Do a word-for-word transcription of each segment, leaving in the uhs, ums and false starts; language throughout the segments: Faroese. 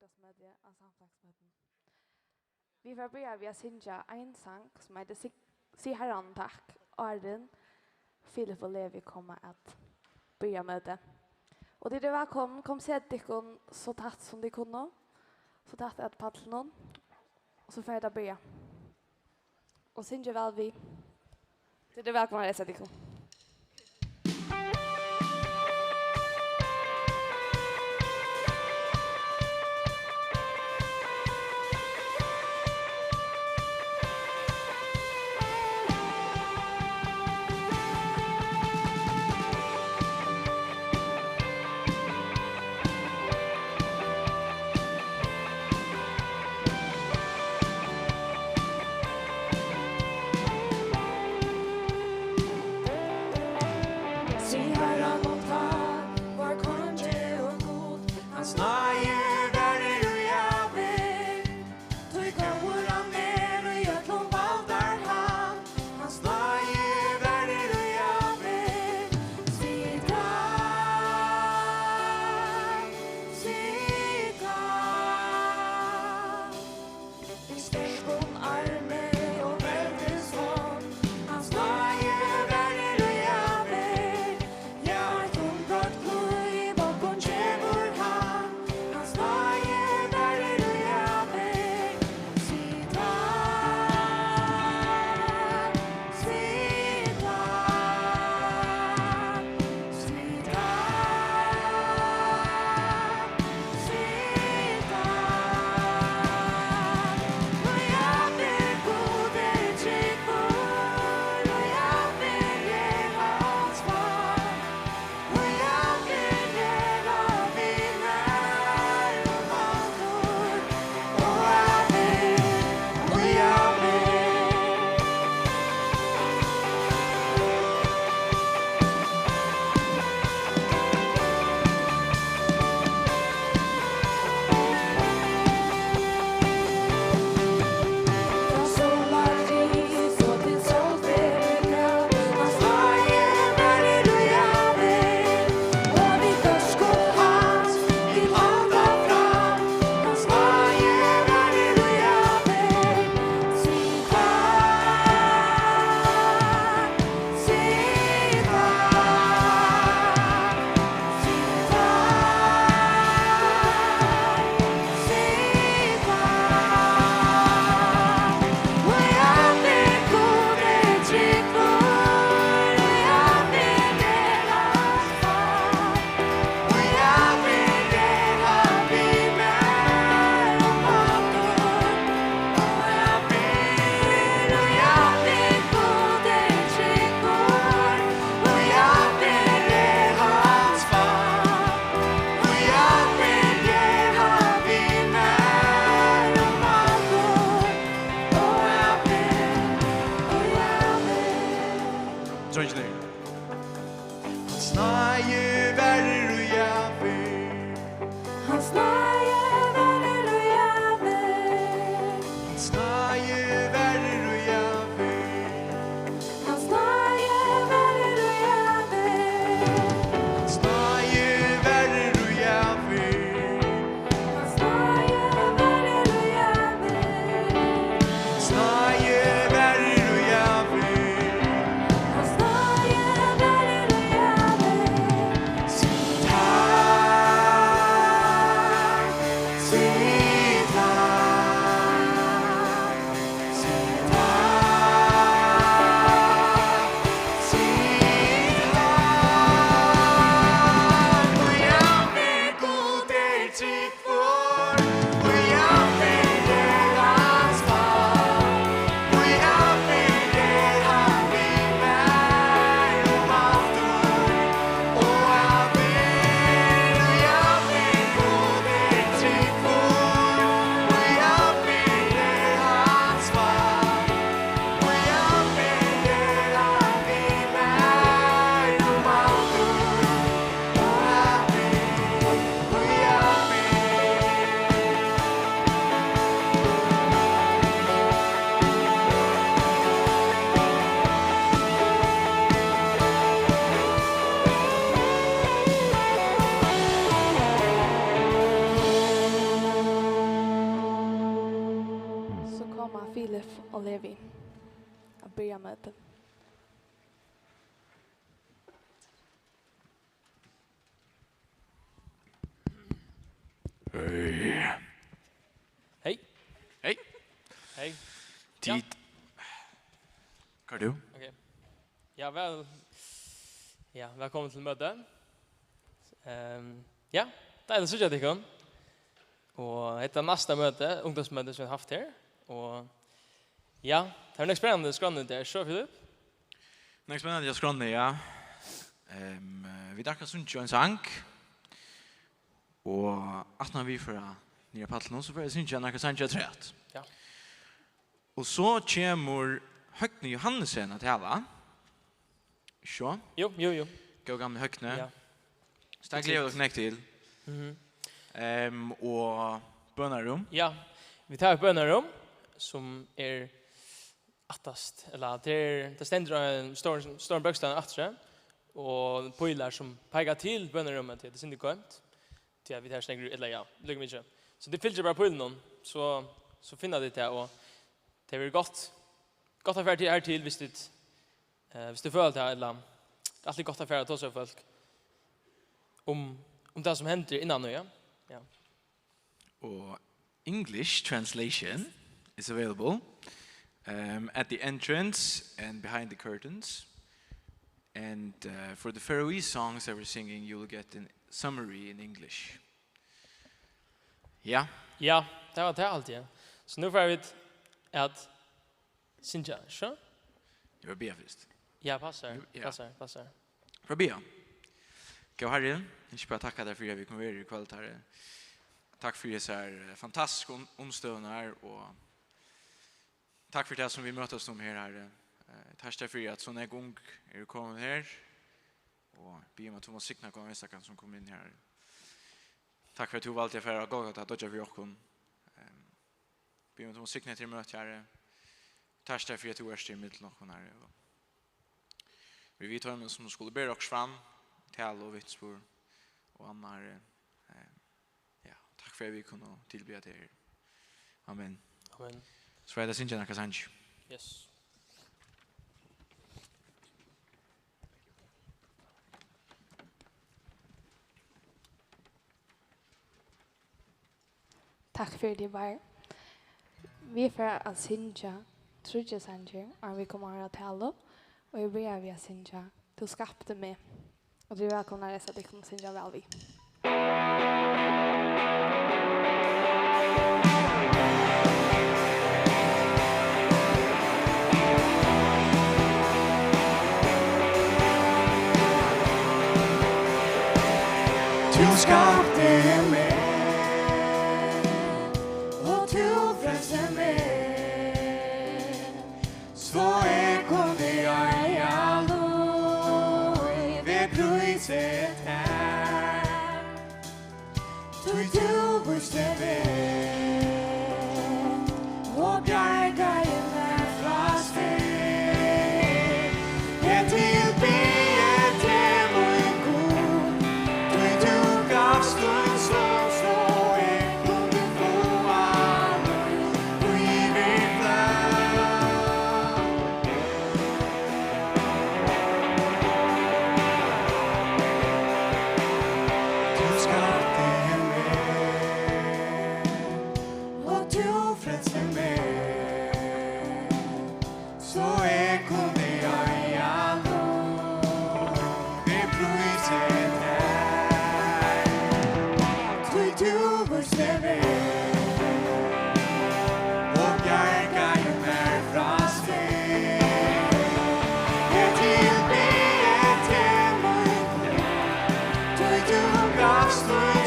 Frítíðarmøti á samfelagsmøtum. Vit fara at byrja við at syngja ein sang, sum eitur Sig, Sig Harranum takk, áðrenn Filip og Levi koma at byrja møtið. Og tit eru vælkomin, kom set tykkum so tætt sum tit kunnu, so tætt at pallinum, og so fara vit at byrja. Og syngið væl við. Tit eru vælkomin at reisa tykkum. Josef og Levi at byrja møtið. Hey. Hey. Hey. Hey. Ja. Tid. Hvar er tú? Ok. Ja, vel. Ja, vælkomin til møtið. Ehm, ja, deiligt at síggja tykkum. Og hetta er næsta møti, ungdómsmøti, sum vit hava havt her. Og ja, tað er nógv spennandi á skránni í dag, so Filip. Nógv spennandi á skránni, ja. Ehm, eh, vit ætla at syngja ein sang. Og aftan á vit fara niður á pallin, so fara vit at syngja nakrar sangir afturat. Ja. Og so kemur Høgni Johannesen at tala. So. Jú, jú, jú. Góði gamli Høgni. Ja. So tað gleði eg meg til. Mhm. Ehm, og bønarúm. Ja, vit hava eitt bønarúm, sum er aftast, ella tað er, tað stendur ein stór, stór bókstavur aftur, og pílar sum peika til bønarúmið, tí tað er sindur goymt, tí at vit hava snakka, ella ja, líka mikið. So tit fylgja bara pílunum, so, so finna tit tað, og tað verður gott, gott at fara til, her til, viss tit, eh, viss tit føla tað, ella altíð gott at fara at tosa við fólk um, um tað sum hendir innan, ja. Ja. Og English translation is available, um, at the entrance and behind the curtains. And, uh, for the Faroese songs that we're singing, you will get a summary in English. Ja. Ja, tað var tað alt, ja. So nú fara vit at syngja, so? Eg vil biðja fyrst. Ja, passar, ja, passar, passar. Eg vil biðja. Góði Harri, eg vil bara takka tær fyri at vit kunnu vera her í kvøld, Harri. Takk fyri hesar, eh, fantastisku um-, umstøðurnar, og takk fyri tað sum vit møtast um her, Harri. Eh, takk fyri at so nógv ung eru komin her, og biðja um at tú mást signa hvønn einstakan sum kom inn her. Takk fyri at tú valdi at fara á Golgata at doyggja fyri okkum. Ehm, Biðja um, at tú mást signa hetta møtið, Harri. Takk fyri, at tú ert í millum okkum, Harri. Og vit teimum, sum skulu bera okkurt fram, tala og vitnisburð og annað, Harri. Eh, ja, takk fyri, at vit kunnu tilbiðja teg her. Amen. Amen. So er tað at syngja nakrar sangir. Yes. Takk fyri teg, Bar. Vit fara at syngja tríggjar sangir, áðrenn vit koma á talu, og eg byrji við at syngja Tú skapti meg, og tit eru vælkomin at reisa tykkum og syngja væl við. Tú skapti meg, og tú frelsti meg, so eg kundi eiga lív. Eg prísi tær, tí tú vísti veg og bjargaði mær frá stað. Eg tilbiði teg, mín Gud, tí tú gavst tín son, so eg kundi fáa lív, lívið flóð. Tú skapti meg, og tú frelsti meg, so eg kundi eiga lív. Eg prísi tær, tí tú vísti veg og bjargaði mær frá stað. Eg tilbiði teg, mín Gud, tí tú gavst tín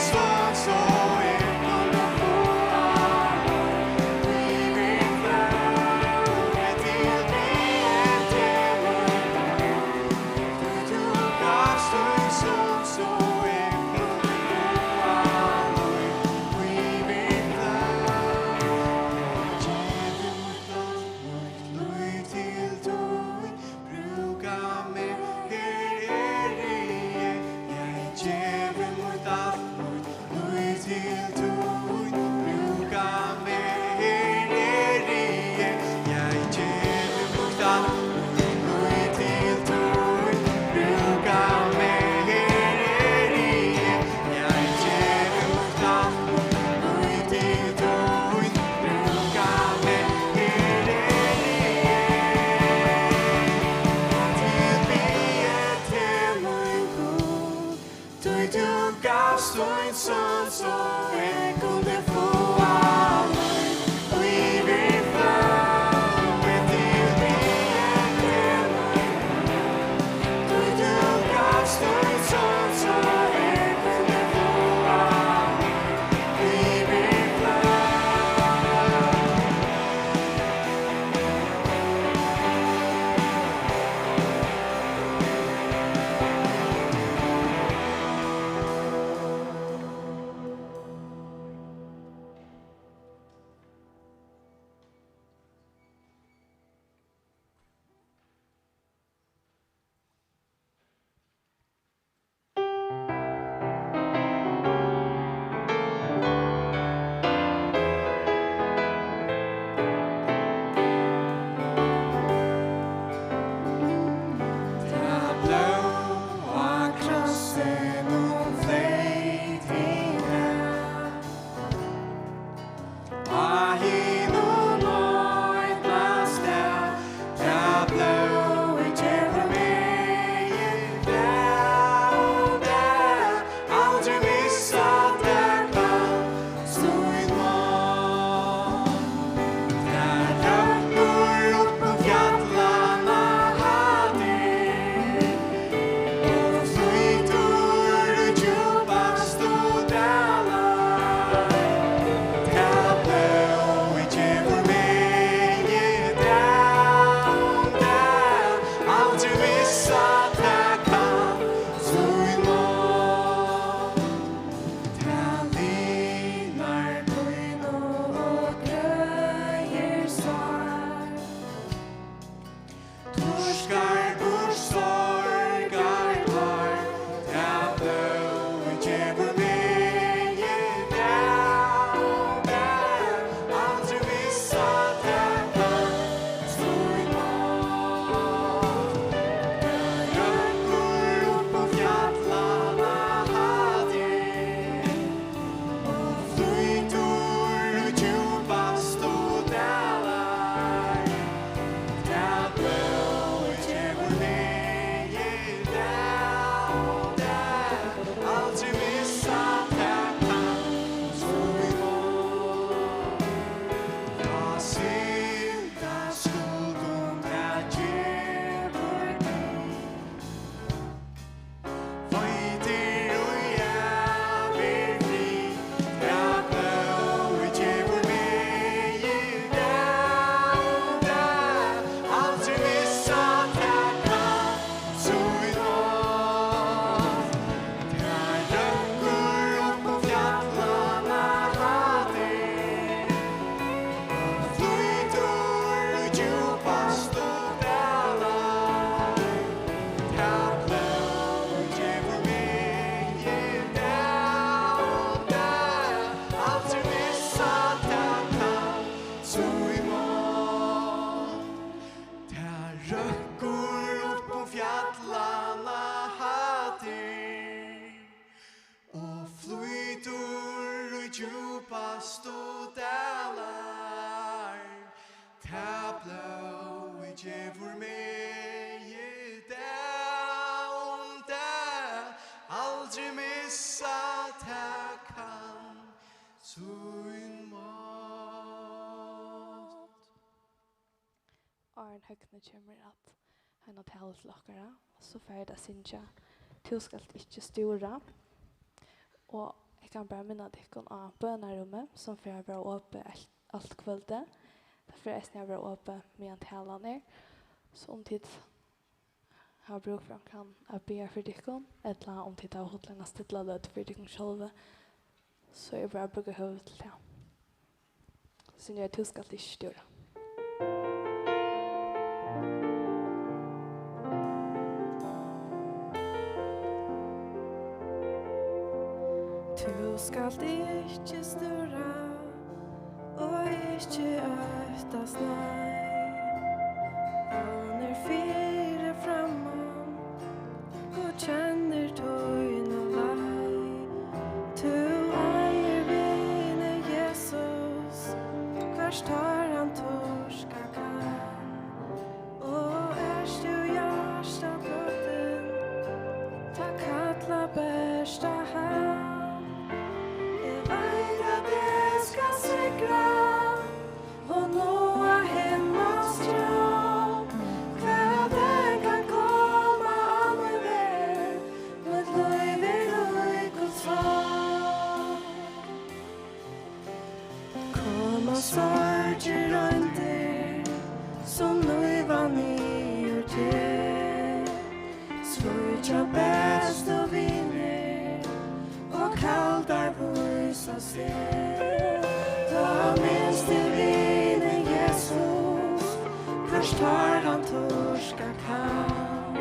Tað røkkur upp um fjallanna hæddir og flýtur í djúpastu dalar. Tað blóð gevur megi dag um dag, aldri missa tað kann sín mátt. Áðrenn Høgni kemur at eina talu til okkara, so fara vit at syngja Tú skalt ikki stúra. Og eg kann bara minna tykkum á bønarúmið, sum fer at vera opið alt, alt kvøldið. Tað fer eisini at vera opið meðan talan er. So um tit hava brúk fyri onkran at biðja fyri tykkum, ella um tit hava hug til eina stilla løtu fyri tykkum sjálvi, so er bara at brúka høvið til tað. Synja, tú skalt ikki stúra. Tú skalt ikki stúra og ikki óttast, nei. Hann er fyri framman og kennir tína leið. Tú eigur vini Jesus, hvørt ár hann turka kann. Og ert tú hjartabrotin, tá kalla bert á hann. Sorgir royndir, sum lívið niður til. Svíkja bestu vinir og kaldar vísa seg. Tá minst til vinin Jesus, hvørs tár hann turka kann.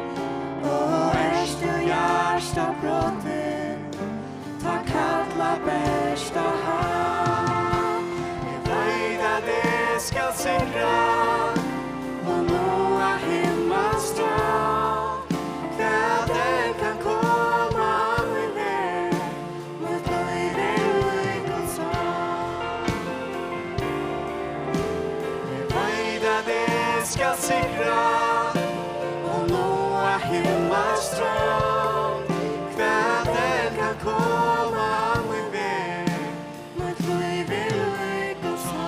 Og ert tú hjartabrotin, tá kalla bert á hann. Eg veit, at eg skal sigra og náa himmalstrond. Hvat enn kann koma á mín veg, mítt lív er í Guds hond. Eg veit, at eg skal sigra og náa himmalstrond. Hvat enn kann koma á mín veg, mítt lív er í Guds hond.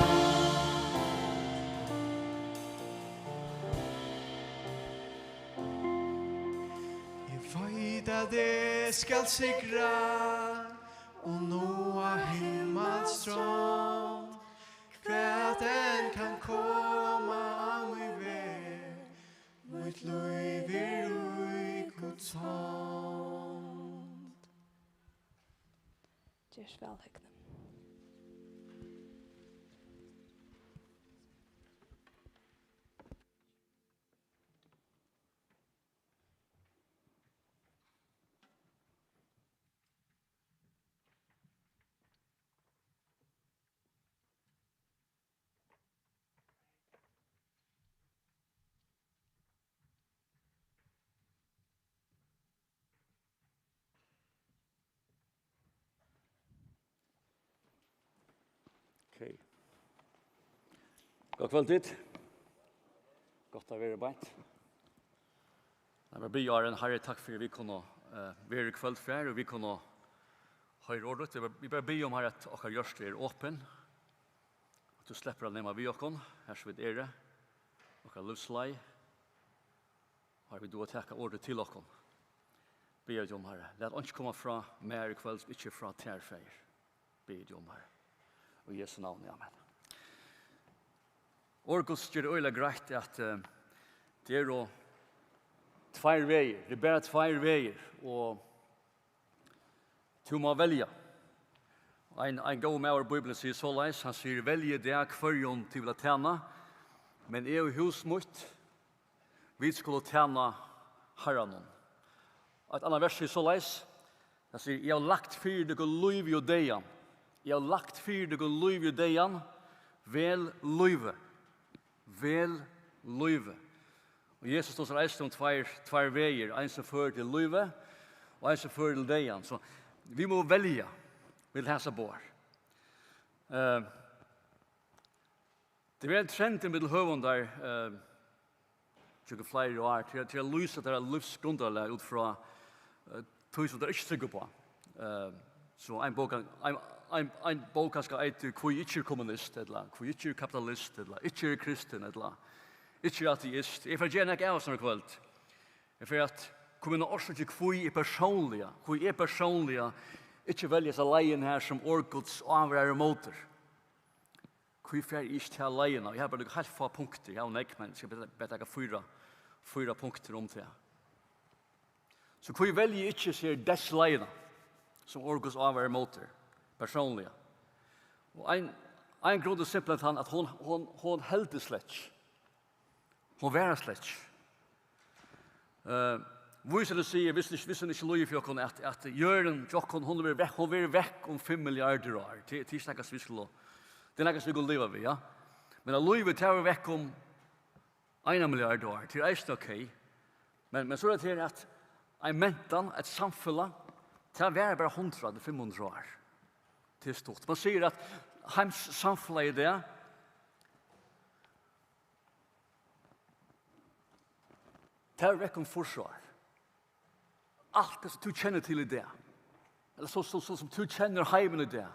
Eg veit, at eg skal sigra og náa himmalstrond. Hvat enn kann koma á mín veg, mítt lív er í Guds hond. Ger so væl, Høgni. Okay. Gott kvøld, tit. Gott at vera beint. Lat meg biðja, Harri, takk fyri, at vit kunnu, eh, vera í kvøld fyri, og vit kunnu hoyra orð. Vit bara, vit bara biðja um, Harri, at okkara hjørtu eru opin, at tú sleppur at nema við okkum, her sum vit eru, okkara lívsleið. Harri, vit duga at taka orðið til okkum. Biðja vit um, Harri. Lat einki koma frá mær í kvøld, sum ikki er frá tær, Faðir. Biðja vit um, Harri. Í Jesu navni, amen. Orð Guds ger øgiliga greitt, at, eh, tað eru tveir vegir. Tað eru bara tveir vegir, og tú mást velja. Ein, ein góður maður í Bíbliuni sigur soleiðis, hann sigur: "Veljið í dag, hvørjum tit vilja tæna, men eg og hús mítt, vit skulu tæna Harranum." Eitt annað vers sigur soleiðis, hann sigur: "Eg havi lagt fyri tykkum lívið og deyðan. Eg havi lagt fyri tykkum lívið og deyðan. Vel lívið. Vel lívið." Og Jesus tosar eisini um tveir, tveir vegir, ein sum førir til lívið, og ein sum førir til deyðan. So vit mugu velja millum hesar báðar. Eh, tað er ein trend millum høvundar, eh, gjøgnum fleiri ár, til, til at lýsa teirra lívsgrundarlag út frá, eh, tí sum teir ikki trúgva uppá. Eh, so ein bók, ein, ein, ein bók kanska eitur Hví eg ikki eri kommunist, ella Hví eg ikki eri kapitalist, ella Ikki eri kristin, ella Ikki eri ateist. Eg fari at gera nakað av hasum í kvøld. Eg fari at koma inn á orsøkir, hví eg persónliga, hví eg persónliga ikki velji hesa leiðina her, sum orð Guds ávarar ímóti. Hví fari eg ikki ta leiðina? Eg havi bara nøkur heilt fá punktir. Eg havi nógv, men eg skal bara, bara taka fýra, fýra punktir um tað. So hví velji eg ikki hesa deyðsleiðina, sum orð Guds ávarar ímóti, persónliga? Og ein, ein grund er simpelthen tann, at hon, hon, hon heldur slett ikki. Hon varar slett ikki. Eh, vísindin siga, viss, viss hon ikki lýgur fyri okkum, at, at jørðin hjá okkum, hon verður vekk, hon verður vekk um fimm milliardir ár. Tað, tað er ikki nakað, sum vit skulu, tað er nakað, sum vit kunnu liva við, ja. Men at lívið, tað verður vekk um eina milliard ár, tað er eisini ok. Men, men so er tað her, at ein mentan, eitt samfelag, tað varar bara hundrað til fimm hundrað ár. Tað er stutt. Man sigur, at heimssamfelagið í dag, tað er vekk um fýrs ár. Alt tað, sum tú kennir til í dag, ella so, so, so sum tú kennir heimin í dag,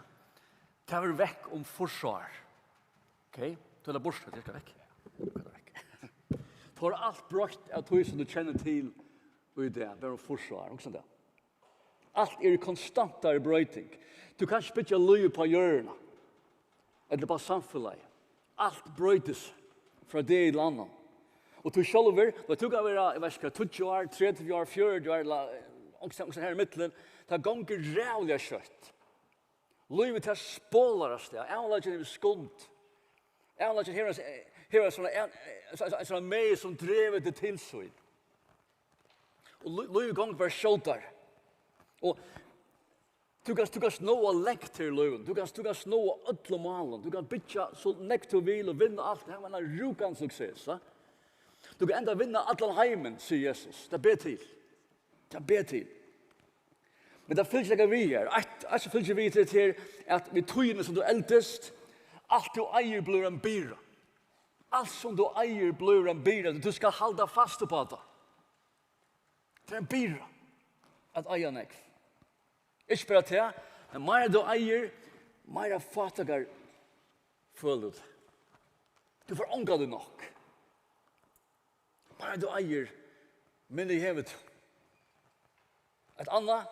tað verður vekk um fýrs ár. Ok? Tú er burtur, tað skal vekk. Tað er vekk. Tá er alt broytt av tí, sum tú kennir til í dag, bara um fýrs ár. Hugsa um tað. Alt er í konstantari broyting. Tú kanst ikki byggja lív upp á jørðina. ella bara samfelagið. Alt broytist frá degi til annan. Og tú sjálvur, men tú kann vera, eg veit ikki hvat, tíggju ár, tretivu ár, fjøruti ár, ella onkustaðni her í millum, tað gongur ræðuliga skjótt. Lívið, tað spolar av stað, ævinleikin hevur skund. Ævinleikin hevur ein, hevur ein sånn, ein, ein, ein, ein sånn megi sum dregur teg til sín. Og lí-, lívið gongur bara skjótari. Og tú kanst, tú kanst náa langt her í lívinum. Tú kanst, tú kanst náa øllum málum. Tú kanst byggja so nógv tú vil og vinna alt. Hava eina rúkandi suksess, va? Tú kanst enda vinna allan heimin, sigur Jesus. Tað ber til. Tað ber til. Men tað fylgir nakað við her. Eitt, eitt sum fylgir við til, til at við tíðini sum tú eldist, alt tú eigur blívur ein byrða. Alt sum tú eigur blívur ein byrða. Tú skalt halda fast uppá tað. Tað er ein byrða at eiga nógv. Ikki bara tað, men meira tú eigur, meira fátækar følir tú. Tú fært ongantíð nokk. Meira tú eigur, minni hevur tú. Eitt annað,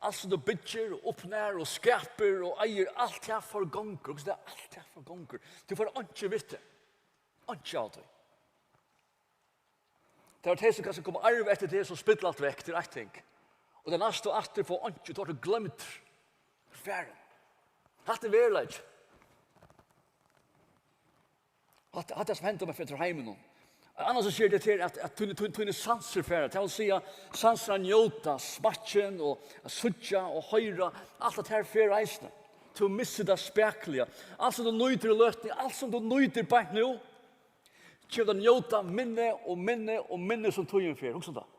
alt sum tú byggir og uppnær og skapir og eigur, alt tað forgongur. Hugsa tær, alt tað forgongur. Tú fært einki við tað. Einki av tí. Tað eru tey, sum kanska koma at arva eftir teg, sum spilla alt vekk, tað er eitt ting. Og tað næsta aftur fáa einki, tú ert gloymdur. Farin. Hatta er veruleiki. Hatta, hatta er sum hendir mær fyri heiminum. Annars so sigur tað til at, at tíni, tíni, tíni sansir fara. Tað vil siga, sansir at njóta, smakkin og at síggja og hoyra, alt at her fer eisini. Tú missir tað spakuliga. Alt sum tú nýtir í løtuni, alt sum tú nýtir beint nú, kemur at njóta minni og minni og minni sum tíðin fer. Hugsa um tað.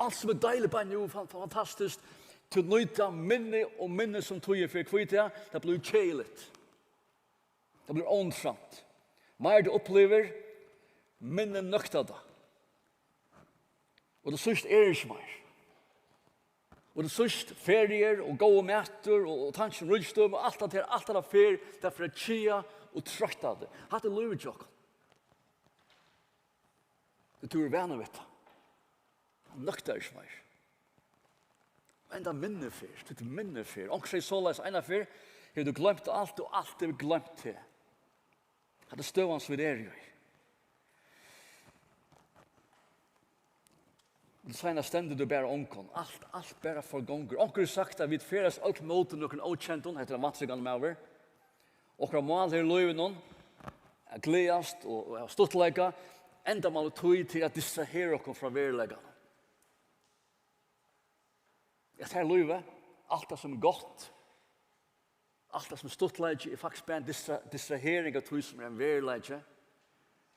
Alt sum er deiligt beint nú, fan-, fantastiskt. Tú nýtir minni og minni sum tíðin fer. Hví tað? Tað blívur keðiligt. Tað blívur óinteressant. Meir tú upplivir, minni nøktar tað. Og til síðst er ikki meir. Og til síðst feriur og góður matur og, og tankin um ríkidømi og alt tað her, alt tað fer, tað fer at keða og troytta teg. Hatta er lívið hjá okkum. Tú ert vanur við tað. Hann nøktar ikki meir. Men tað minni fer, tú ert minni fer. Onkur segði soleiðis eina ferð, hevur tú gloymt alt og alt hevur gloymt teg. Hatta er støðan sum vit eru í. Og seinast stendur tú bara ongum. Alt, alt bara forgongur. Onkur hevur sagt at vit ferðast øll móti nøkrum ókendum, hetta er ein vantrúgvandi maður. Okkara mál her í lívinum, at gleðast og, og hava stuttleika, endamálið tí til at distrahera okkum frá veruleikanum. At her lívið, alt tað sum er gott, alt tað sum er stuttleiki, er faktiskt bara ein distra-, distrahering av tí sum er ein veruleiki.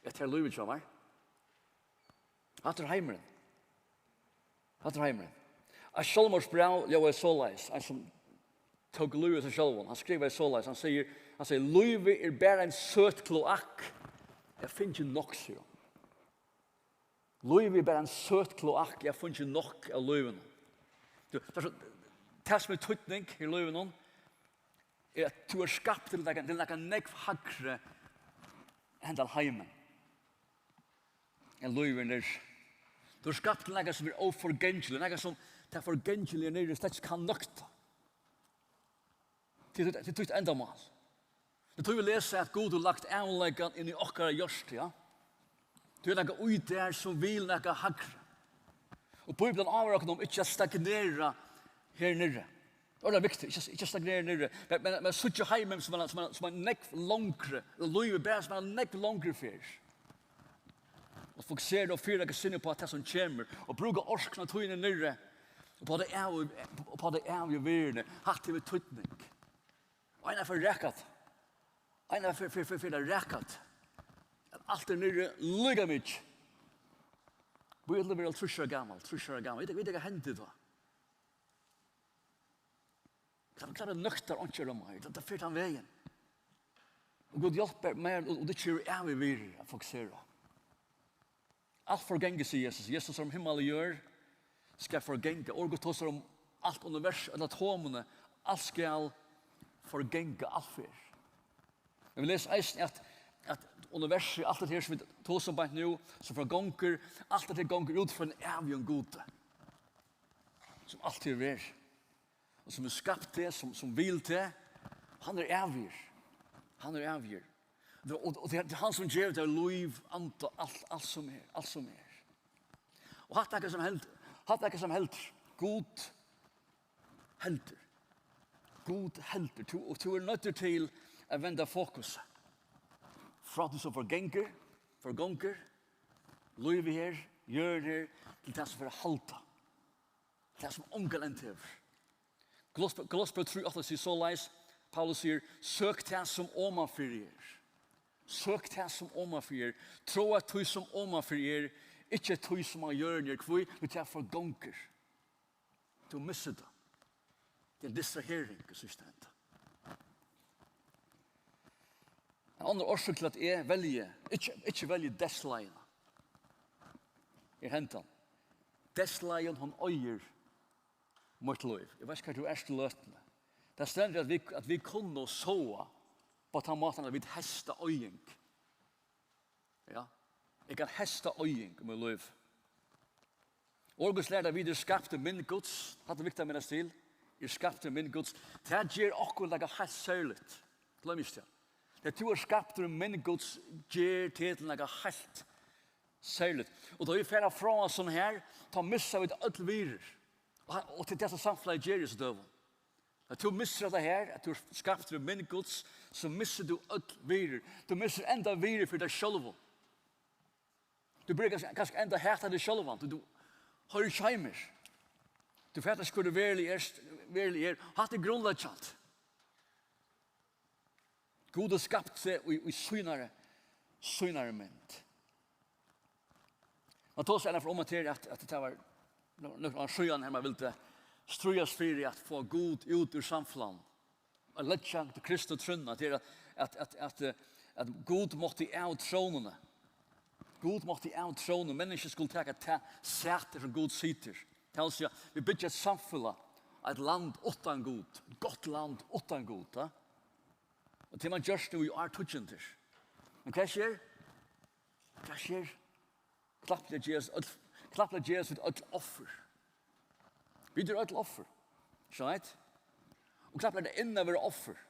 At her lívið hjá mær. Hatta er heimurin. Hatta er heimurin. Eitt sjálvmorðsbræv ljóðaði soleiðis, ein sum tók lívið av sær sjálvum. Hann skrivaði soleiðis, hann sigur, hann sigur, "Lívið er bara ein søt kloakk. Eg havi fingið nokk," sigur hann. Lívið er bara ein søt kloakk, eg havi fingið nokk av lívinum. Tú, tað er so, tað sum er týdning í lívinum, er at tú ert skaptur til nakað, til nakað nógv hægri enn hendan heimin, enn lívið er niðri. Tú ert skaptur til nakað sum er óforgangiligt, nakað sum tað forgangiliga niðri slett ikki kann nøkta. Til, til, til títt endamál. Tað er tí vit lesa at Gud hevur lagt ævinleikan inn í okkara hjørtu, ja. Tað er nakað í tær sum vil nakað hægri. Og Bíblian ávarar okkum um ikki at stagnera her niðri. Tað er viktigt, ikki, ikki at stagnera niðri. Men, men, men síggja heimin sum ein, sum ein, sum ein nógv longri, og lívið bara sum ein nógv longri ferð. Og fokusera og fyrireika sinni upp á tað sum kemur, og brúka orkuna, tíðina niðri, upp á tað ævi-, upp á tað ævigu virðini. Hatta hevur týdning. Og eina ferð rakar tað. Eina ferð, ferð, ferð, ferð rakar tað. At alt er niðri líka mikið. Bíblian er hálvtrýss ára gamal, trýss ára gamal. Vit, vit, hvat hendi tá? Tað, tað nøktar einki um meir. Tað, tað fer tann vegin. Og Gud hjálpir mær, og, og tað kemur ævig virði at fokusera. Alt forgongur, sigur Jesus. Jesus sigur um himmal og jørð skal forganga. Orðið Gud tosar um alt univers, øll atomini, alt skal forganga, alt fer. Men vit lesa eisini at, at universið, alt tað her sum vit tosa um beint nú, sum forgongur, alt tað her gongur út frá einum ævigum Gudi, sum altíð hevur verið, og sum hevur skapt teg, sum, sum vil teg, hann er ævigur. Hann er avgjørd. Og, og, og tað er hann sum gevur tær lív, anda, alt, alt sum er, alt sum er. Og hatta er hvat sum heldur, hatta er hvat sum heldur. Gud heldur. Gud heldur. Tú, og tú ert noyddur til at venda fokus frá tí sum forgongur, forgongur, lívið her, jørðin her, til tað sum fer at halda. Tað sum ongan enda hevur. Kolosserbrev, Kolosserbrev trý átta sigur soleiðis, Paulus sigur: "Søk tað sum omanfyri er." Søk tað sum omanfyri er. Tráa tí sum omanfyri er, ikki tí sum á jørðini er. Hví? Tí tað forgongur. Tú missir tað. Tað er ein distrahering í síðsta enda. Ein annar orsøk til at eg velji, ikki, ikki velji deyðsleiðina, er hendan. Deyðsleiðin, hon eigur mítt lív. Eg veit ikki, hvar tú ert í løtuni. Tað stendur, at vit, at vit kunnu sáa upp á tann mátan, at vit heysta oyðing. Ja. Eg kann heysta oyðing um mítt lív. Orð Guds lærir, at vit eru skapt í mynd Guds. Hatta er viktigt at minnast til. Eru skapt í mynd Guds. Tað ger okkum nakað heilt serligt. Gloym ikki tað. Tað, at tú ert skaptur í mynd Guds, ger teg til nakað heilt serligt. Og tá vit fara frá hasum her, tá missa vit øll virðir. Og, og tað er tað, sum samfelagið ger í hesum døgum. At tú missir hetta her, at tú ert skaptur í mynd Guds, so missir tú øll virðir. Tú missir enda virðir fyri tær sjálvum. Tú byrjar kanska, kanska enda at hata teg sjálvan, tú, tú hoyrir ikki heima. Tú fatar ikki, hvør tú veruliga ert, veruliga er. Hatta er grundleggjandi. Gud hevur skapt seg í, í sínari, sínari mynd. Man tosar einaferð um at, at, at tað var nø-, nøkur ár síðan, har man vildi stríðast fyri at fáa Gud út úr samfelagnum. At leggja ta kristnu trúnna, tað er at, at, at, at, eh, at Gud mátti av trónini. Gud mátti av trónini. Menniskju skuldi taka tað sæti, sum Gud situr. Tað vil siga, vit byggja eitt samfelag, eitt land uttan Gud, eitt gott land uttan Gud, ja? Og tað man gjørt nú í ártúsundir. Men hvat sker? Hvat sker? Knappliga gera vit øll, knappliga gera vit øll offur. Vit eru øll offur. Ikki sant? Og knappliga er tað inn at vera offur.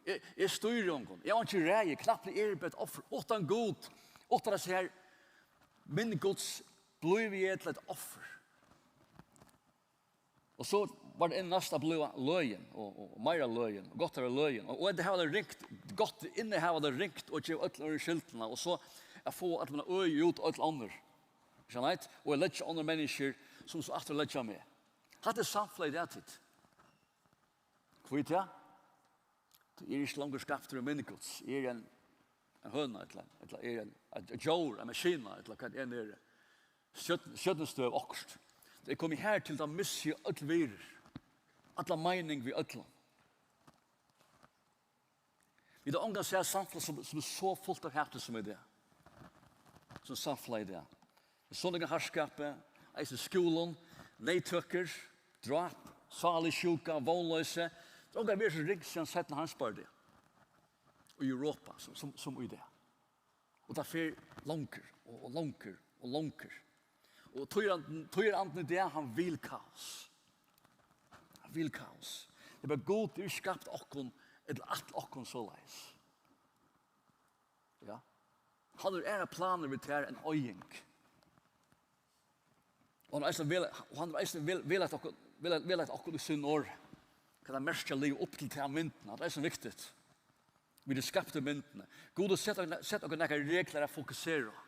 Eg, eg stýri ongum. Eg havi einki ræði. Knappliga eri eg bara eitt offur. Uttan Gud, uttan hesa her mynd Guds, blívi eg til eitt offur. Og so var tað inn næst at blíva løgin, og, og, og meira løgin, og gott at vera løgin. Og, og at hava tað ringt, gott inn at hava tað ringt, og geva øllum øðrum skyldina, og so at fáa at man øði út øll onnur. Ikki sant? Og at leggja onnur menniskju, sum so aftur leggja meg. Hatta er samfelagið í dag, tit. Hví tað? Tú ert ikki longur skaptur í mynd Guds. Eg eri ein, ein høna, ella, ella eg eri ein, eitt, eitt djór, ein maskina, ella hvat eg enn eri. Stjørn-, stjørnustøv, okkurt. Tá eg komi her til, tá missi eg øll virðir. Alla meining við øllum. Vit hava ongan sæð samfelag sum, sum er so fult av hati sum í dag. Sum samfelagið í dag. Við so nógvum harðskapi, eisini í skúlum, neyðtøkur, dráp, sálissjúka, vónloysi. Tað er ongan verið so ringt síðan seinna heimsbardaga í Europa, sum, sum, sum í dag. Og tað fer longur og, og longur og longur. Og tíðarandin, tíðarandin í dag, hann vil kaos. Hann vil kaos. Tað er bara, Gud hevur ikki skapt okkum, ella ætlað okkum soleiðis. Ja. Hann hevur aðrar planir við tær enn oyðing. Og hann hevur eisini vel, og hann hevur eisini vel, vellagt okkum, vel, vellagt okkum í sín orð. Hvat tað merkja at liva upp til ta myndina. Tað er eisini viktigt. Vit eru skapt í myndini. Gud hevur sett okkum, sett okkum nakrar reglar at fokusera á.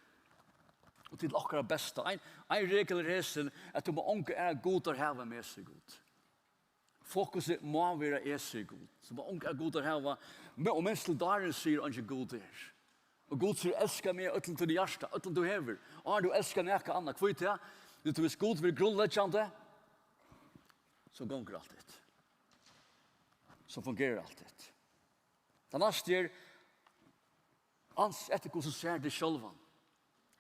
Og til okkara besta. Ein, ein regul er hesin, at tú má ongar aðrar gudar hava meg, sigur Gud. Fokusið má vera eg, sigur Gud. So má ongar aðrar gudar hava meg, og minst til dárin, sigur, eingin Gud er. Og Gud sigur: "Elska meg av øllum tínum hjarta, øllum tú hevur." Áðrenn tú elskar nakað annað, hví tað? Jú, tú, viss Gud verður grundleggjandi, so gongur alt hitt. So fungerar alt hitt. Tað næsta er, ans eftir hvussu sær teg sjálvan.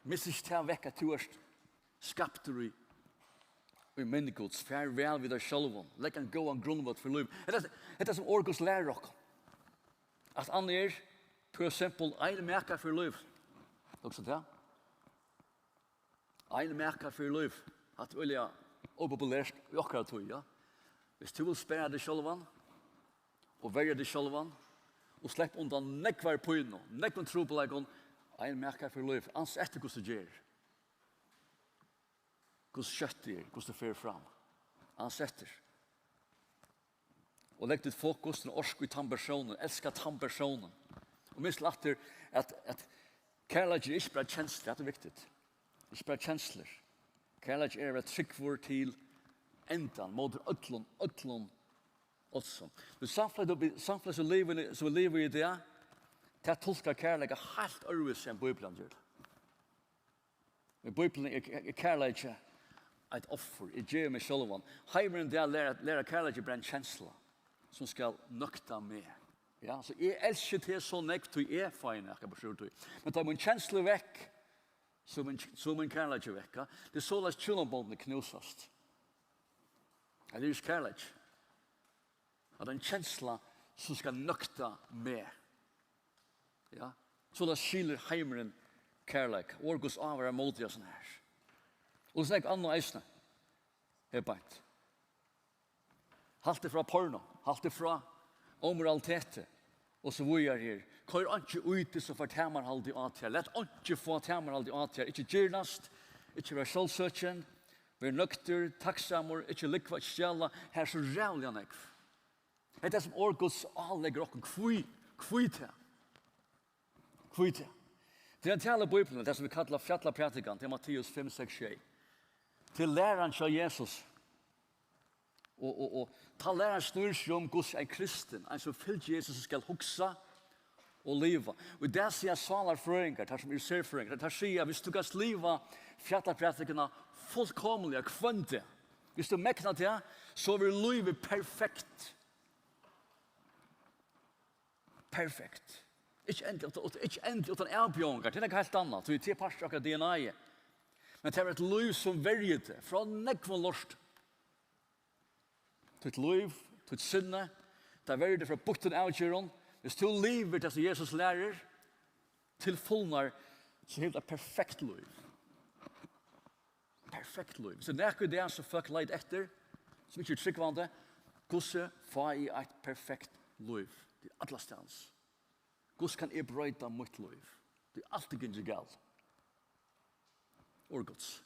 Missa ikki tað vekk, at tú ert skaptur í, í mynd Guds. Far væl við tær sjálvum. Legg ein góðan grundvøll fyri lív. Hetta, hetta sum orð Guds lærir okkum. At hann er, for eksempel, ein maka fyri lív. Hugsa tað. Ein maka fyri lív. Hatta er øgiliga ópopulert í okkara tíð, ja. Viss tú vilt spara teg sjálvan og verja teg sjálvan og slepp undan nógvari pínu, nógvum trupulleikum, ein makar fyri lív. Ans eftir, hvussu tú ger, hvussu skjótt tað er, hvussu tað fer fram. Ans eftir. Og legg títt fokus, tína orku í tann persónin, elska tann persónin. Og minst til aftur, at, at kærleiki er ikki bara kenslur, hatta er viktigt. Ikki bara kenslur. Kærleiki er at vera trúgvur til endan, móti øllum, øllum, øllum. Men samfelagið, samfelagið sum vit liva í, sum vit liva í í dag, tað tulkar kærleika heilt øðrvísi enn Bíblian ger. Í Bíbliuni er, er, er kærleiki eitt offur. Eg gevi meg sjálvan. Heimurin í dag lærir, lærir at kærleiki er bara ein kensla, sum skal nøkta meg. Ja, so eg elski teg so nógv, tí eg fái nakað burtur úr tí. Men tá mín kensla er vekk, so er mín, so er mín kærleiki vekk. Ja? Tað er soleiðis hjúnabondini knúsast. Tað er ikki kærleiki. At ein kensla sum skal nøkta meg. Ja. Soleiðis skilir heimurin kærleika. Orð Guds ávarar móti hasum her. Og so nógv annað eisini. Her beint. Halt teg frá porno, halt teg frá ómoraliteti og so víðari her. Koyr einki í teg sum fær tamarhald á tær. Lat einki fáa tamarhald á tær. Ikki girnast, ikki vera sjálvsøkin, ver nøgdur, takksamur, ikki lúgva, ikki stjala. Her er so ræðuliga nógv. Hetta er sum orð Guds áleggur okkum. Hví, hví tað? Hví tað? Tí hann talar í Bíbliuni, tað sum vit kalla fjallaprædikan, tað er Matteus fimm, seks, sjey. Til læran hjá Jesus. Og, og, og tá læran snýr seg um, hvussu ein kristin, ein sum fylgir Jesus, skal hugsa og liva. Og í dag siga sálarfrøðingar, teir sum eru serfrøðingar, teir siga, viss tú kanst liva fjallaprædikuna fullkomiliga hvønn dag, viss tú megnar tað, so verður lívið perfekt. Perfekt. Ikki endiliga uttan, ikki endiliga uttan avbjóðingar, tað er nakað heilt annað, tí tað er partur av DNA. Men tað er eitt lív sum verjir teg frá nógvum lorti. Títt lív, títt sinni, tað verður teg frá býttum avgerðum. Viss tú livir tað sum Jesus lærir, til fulnar, so hevur tú eitt perfekt lív. Perfekt lív. Viss tað er nakað í dag sum fólk leita eftir, sum ikki er trúgvandi, hvussu fái eg eitt perfekt lív? Tað er allastaðni. Hvussu kann eg broyta mítt lív? Tað er altíð gingið galið. Orð Guds.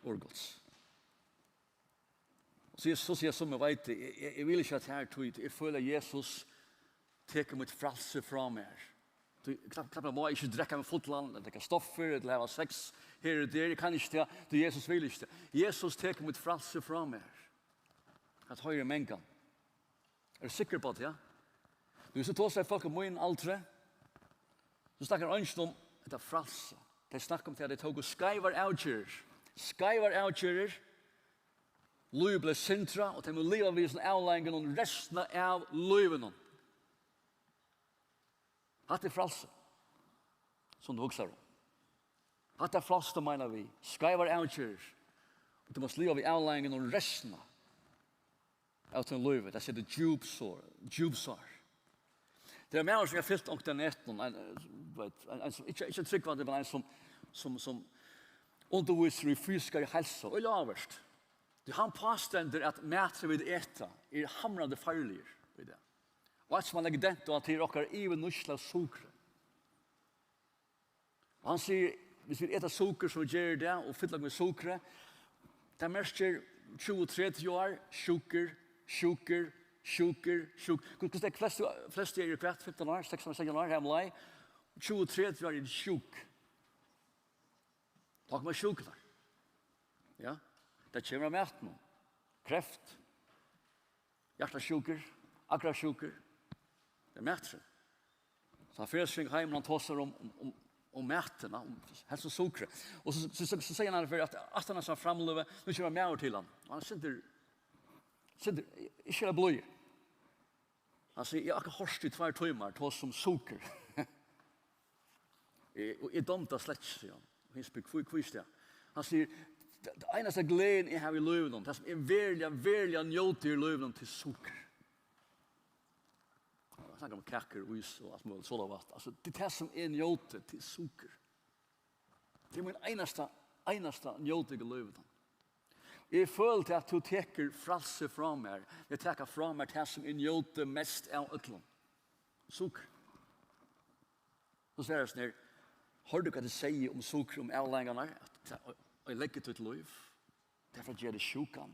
Orð Guds. Og so, so siga summi, veit, eg, eg, eg vil ikki at her tíð, eg føli at Jesus tekur mítt frælsi frá mær. Tú, knappt, knappt má eg ikki drekka meg fullan, ella taka stoffir, ella hava sex her og der, eg kann ikki tað, tí Jesus vil ikki tað. Jesus tekur mítt frælsi frá mær. At hoyra mangan. Er tú sikkur uppá tað? Nú, so tosa fólk um mín aldri, so snakkar eingin um hetta frælsi. Tey snakka um tað, at tey tóku skeivar avgerðir. Skeivar avgerðir. Lívið bleiv sindrað, og tey mugu liva við hesum avleiðingunum restina av lívinum. Hatta er frælsi, sum tú hugsar um. Hatta er frælsi, tú meinar við. Skeivar avgerðir. Og tú mást liva við avleiðingunum restina av tínum lívi. Tað setir djúp sár, djúp sár. Tað er ein maður, sum eg havi fylgt onkuntíð á netinum, ein, eh, veit, ein, ein sum, ikki, ikki ein trúgvandi, men ein sum, sum, sum undirvísir í fysiskari heilsu, og er ávirkt. Tí hann pástendur, at maturin vit eta, er hamrandi farligur í dag. Og eitt sum hann leggur dent á, tað er okkara yvirnýtsla av sukri. Og hann sigur, viss vit eta sukur sum vit gera í dag, og fylla okkum við sukri, tað merkir tjúgu, tretivu ár, sjúkur, sjúkur, sjúkur, sjúk. Hvussu, hvussu er flestu, flestu eru hvat, fimtan ár, sekstan ár, seytjan ár, her um leið, tjúgu, tretivu ár eru sjúk. Tá koma sjúkurnar. Ja, tað kemur av matinum. Kreft, hjartasjúkur, akrasjúkur. Tað er maturin. So hann fer seg heim, og hann tosar um, um, um, um matina, um, helst um sukrið. Og so, so, so, so sigur hann fyri at, at hann er so framløgu, nú kemur ein maður til hann. Og hann er sindur, sindur, ikki er blíður. Hann sigur, eg havi akkurát hoyrt í tveir tímar, tosa um sukur. Eh, og eg dámdi tað slett ikki, sigur hann. Og hann spyr, hví, hví ikki tað? Hann sigur, tað, tað einasta gleðin eg havi í lívinum, tað sum eg veruliga, veruliga njóti í lívinum, tað er sukur. Hann snakkar um kakur og ís og alt møguligt, sodavatn. Altso, tað er tað sum eg njóti, tað er sukur. Tað er mín einasta, einasta njóting í lívinum. Eg føli til, at tú tekur frælsið frá mær. Eg taki frá mær tað, sum eg njóti mest av øllum. Sukur. So svarar hann her: Hoyrdi tú, hvat eg segði um sukur, um avleiðingarnar? At tað oyðileggur títt lív. Tað fer at gera teg sjúkan.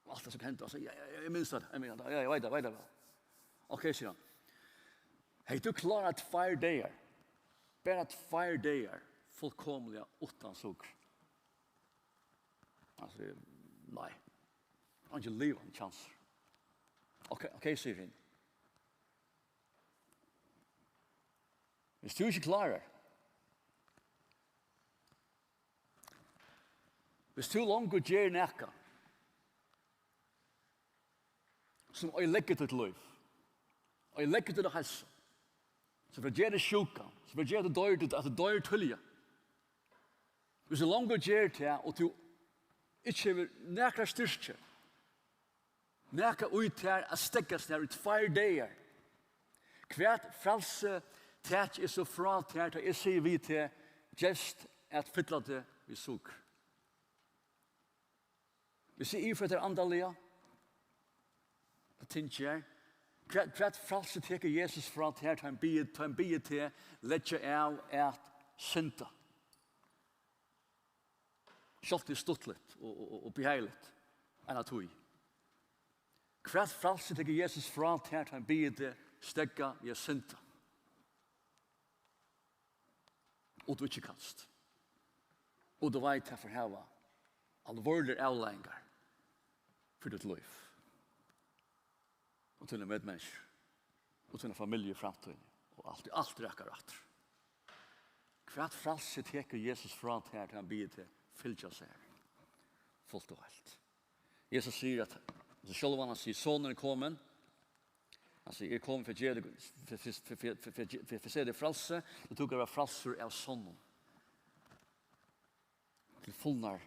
Og alt tað, sum henda. Altso, ja, ja, ja, eg minnist tað. Eg minnist tað. Ja, eg veit tað, veit tað væl. Ok, sigur hann. Hevði tú klárað tveir dagar, bara tveir dagar, fullkomiliga uttan sukur? Altso, nei. Eingin livandi kjansur. Ok, ok, sigur hin. Viss tú ikki klárar, viss tú longu ger nakað, sum oyðileggur títt lív, oyðileggur tína heilsu, sum fer at gera teg sjúkan, sum fer at gera, at tú doyrt, at tú doyrt tíðliga. Viss tú longu ger tað, og tú ikki hevur nakra styrki, nakað í tær at steðga sær í tveir dagar, hvat frælsi taki eg so frá tær, tá eg sigi við teg: Gevst at fylla teg við sukur? Viss eg yvirføri tær andaliga, tað tingi eg, hvat, hvat frælsi tekur Jesus frá tær, tá hann biður, tá hann biður teg leggja av at synda? Sjálvt tað er stuttligt og, og, og, og behagligt, eina tíð. Hvat frælsi tekur Jesus frá tær, tá hann biður teg steðga við at synda? Og tú ikki kanst. Og tú veit, tað fer hava alvorligar avleiðingar fyri títt lív. Og tínar medmenniskjur. Og tína familju í framtíðini. Og alt, alt rakar aftur. Hvat frælsi tekur Jesus frá tær, tá hann biður teg fylgja sær fult og heilt? Jesus sigur at, altso, sjálvan, hann sigur: Sonurin er komin. Hann sigur: Eg eri komin fyri at geva teg, fyri, fyri, fyri, fyri, fyri, fyri, fyri at geva teg frælsi, og tú kanst vera frælsur av sonnum. Til fulnar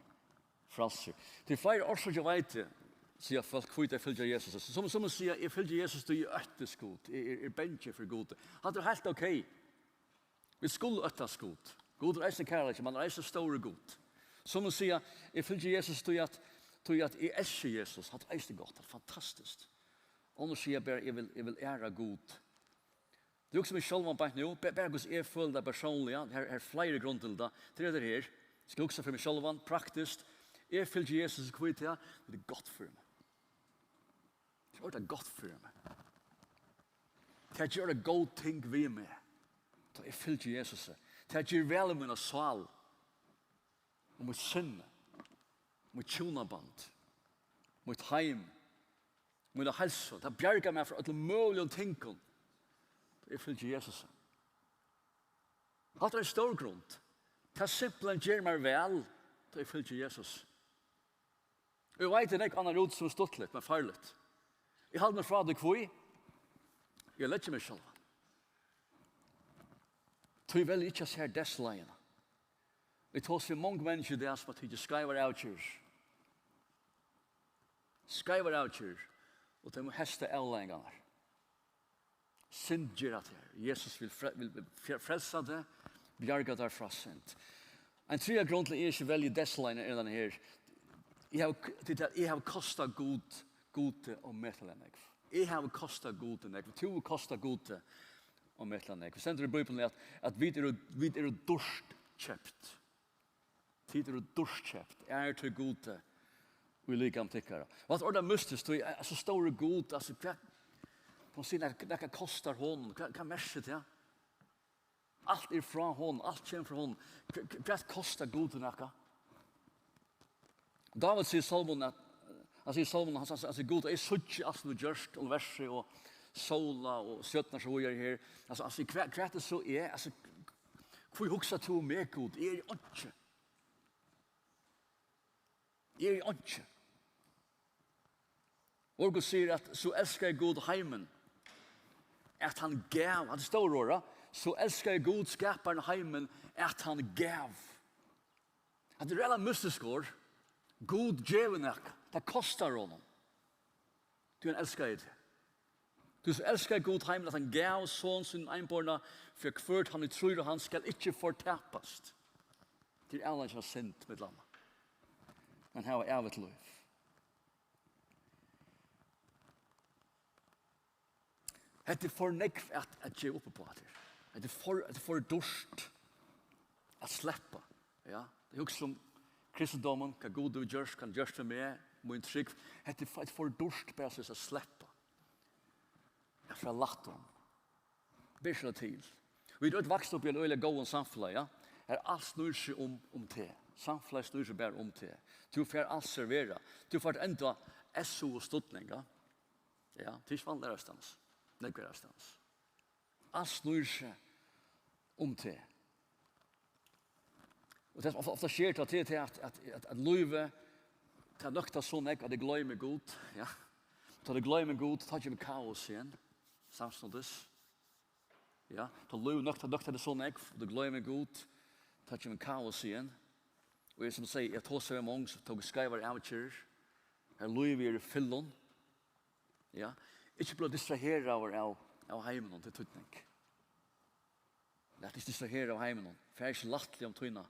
frælsur. Tað eru fleiri orsakir, veit eg, siga fólk, hví tey fylgja Jesus. Sum, sum siga: Eg fylgi Jesus, tí eg óttist Gud. Eg, eg, eg eri bangin fyri Gud. Hatta er heilt ok. Vit skulu óttast Gud. Gud er eisini kærleiki, men hann er eisini stórur Gud. Sum siga: Eg fylgi Jesus, tí at, tí at eg elski Jesus. Hatta er eisini gott, hatta er fantastiskt. Onnur siga bara: Eg vil, eg vil æra Gud. Tú hugsar um meg sjálvan beint nú, ba-, bara hvussu eg føli tað persónliga, her, her eru fleiri grundir til tað. Tað er hetta her. Eg skal hugsa fyri meg sjálvan, praktiskt. Eg fylgi Jesus, hví tað? Tað er gott fyri meg. Tað er ordiliga gott fyri meg. Tað ger ordiliga góð ting við meg, tá eg fylgi Jesusi. Tað ger væl í mína sál. Og mítt sinni, mítt hjúnaband, mítt heim, mína heilsu. Tað bjargar mær frá øllum møguligum tingum, tá eg fylgi Jesusi. Hatta er ein stór grund. Tað simpelthen ger mær væl, tá eg fylgi Jesusi. Og eg veit, tað er nógv annað út, sum er stuttligt, men farligt. Eg haldi meg frá tí, hví? Eg leggi meg sjálvan. Tí velji eg ikki at sær dessa leiðina. Eg tosi við mong menniskju í dag, sum hava tikið skeivar avgerðir. Skeivar avgerðir, og tey mugu heysta avleiðingarnar. Synd ger at tær. Jesus vil fre-, vil, vil fre-, frelsa teg, bjarga tær frá synd. Ein triðja grund til, at eg ikki velji dessa leiðina, er tann her. Eg havi k-, til at eg havi kostað Gud, Gudi ómetaliga nógv. Eg havi kostað Gudi nógv. Tú hevur kostað Gudi ómetaliga nógv. Tað stendur í Bíbliuni, at, at vit eru, vit eru dýrt keypt. Tit eru dýrt keypt, ærið tí Gudi í likami tykkara. Og hatta er ordiliga mystiskt, tí, altso, stórur Gud, altso, hvat, kann man siga, nakað, nakað kostar honum, hvat, hvat merkir tað? Alt er frá honum, alt kemur frá honum. Hvat, hvat, hvat kostar Gudi nakað? Dávid sigur í Sálmunum at, hann sigur í Sálmunum, hann, hann, hann sigur: Gud, eg síggi alt sum tú gjørst, universið og sólina og stjørnurnar sum víðari her. Altso, altso, hvat, hvat er so eg? Altso, hví hugsar tú um meg, Gud? Eg eri einki. Eg eri einki. Orð Guds sigur, at so elskaði Gud heimin, at hann gav, hatta er stór orð, so elskaði Gud, skaparin, heimin, at hann gav. Hatta er ræðuliga mystiskt orð. Gud gevur nakað. Tað kostar honum. Tí hann elskaði teg. Tí so elskaði Gud heimin, at hann gav son sín einborna, fyri at hvør tann, ið trýr á hann, skal ikki fortapast. Tað er avleiðingin av synd, millum annað. men hava ævigt lív. Hetta er for nógv at, at geva upp uppá, hatta her. Hetta er for, hetta er for dýrt at sleppa. Ja, eg hugsi um kristindómin, hvat Gud hevur gjørt, hvat hann gjørt fyri meg, mín trúgv. Hetta er for, hetta er for dýrt bara soleiðis at sleppa. At fara lætt um. Ber seg til. Vit eru øll vaksin upp í einum øgiliga góðum samfelagi, ja? Har alt snýr seg um, um teg. Samfelagið snýr seg bara um teg. Tú fært alt serverað. Tú fært enntá S U og studning, ja? Ja, tað er ikki vanligt aðrastaðni. Nógv aðrastaðni. Alt snýr seg um teg. Og tað sum ofta, ofta sker, tað er tað at, at, at, at lívið, tað nøktar so nógv at eg gloymi Gud, ja. Tá tú gloymir Gud, tá kemur kaos igjen, samstundis. Ja, tá lívið nøktar, nøktar teg so nógv, og tú gloymir Gud, tá kemur kaos igjen. Og eg, sum eg sigi, eg tosaði við mong, sum tóku skeivar avgerðir, har lívið er í fillum. Ja, ikki blíva distraheraður av, av heiminum, tað er týdning. Lat ikki distrahera av heiminum. Far ikki lættliga um tína,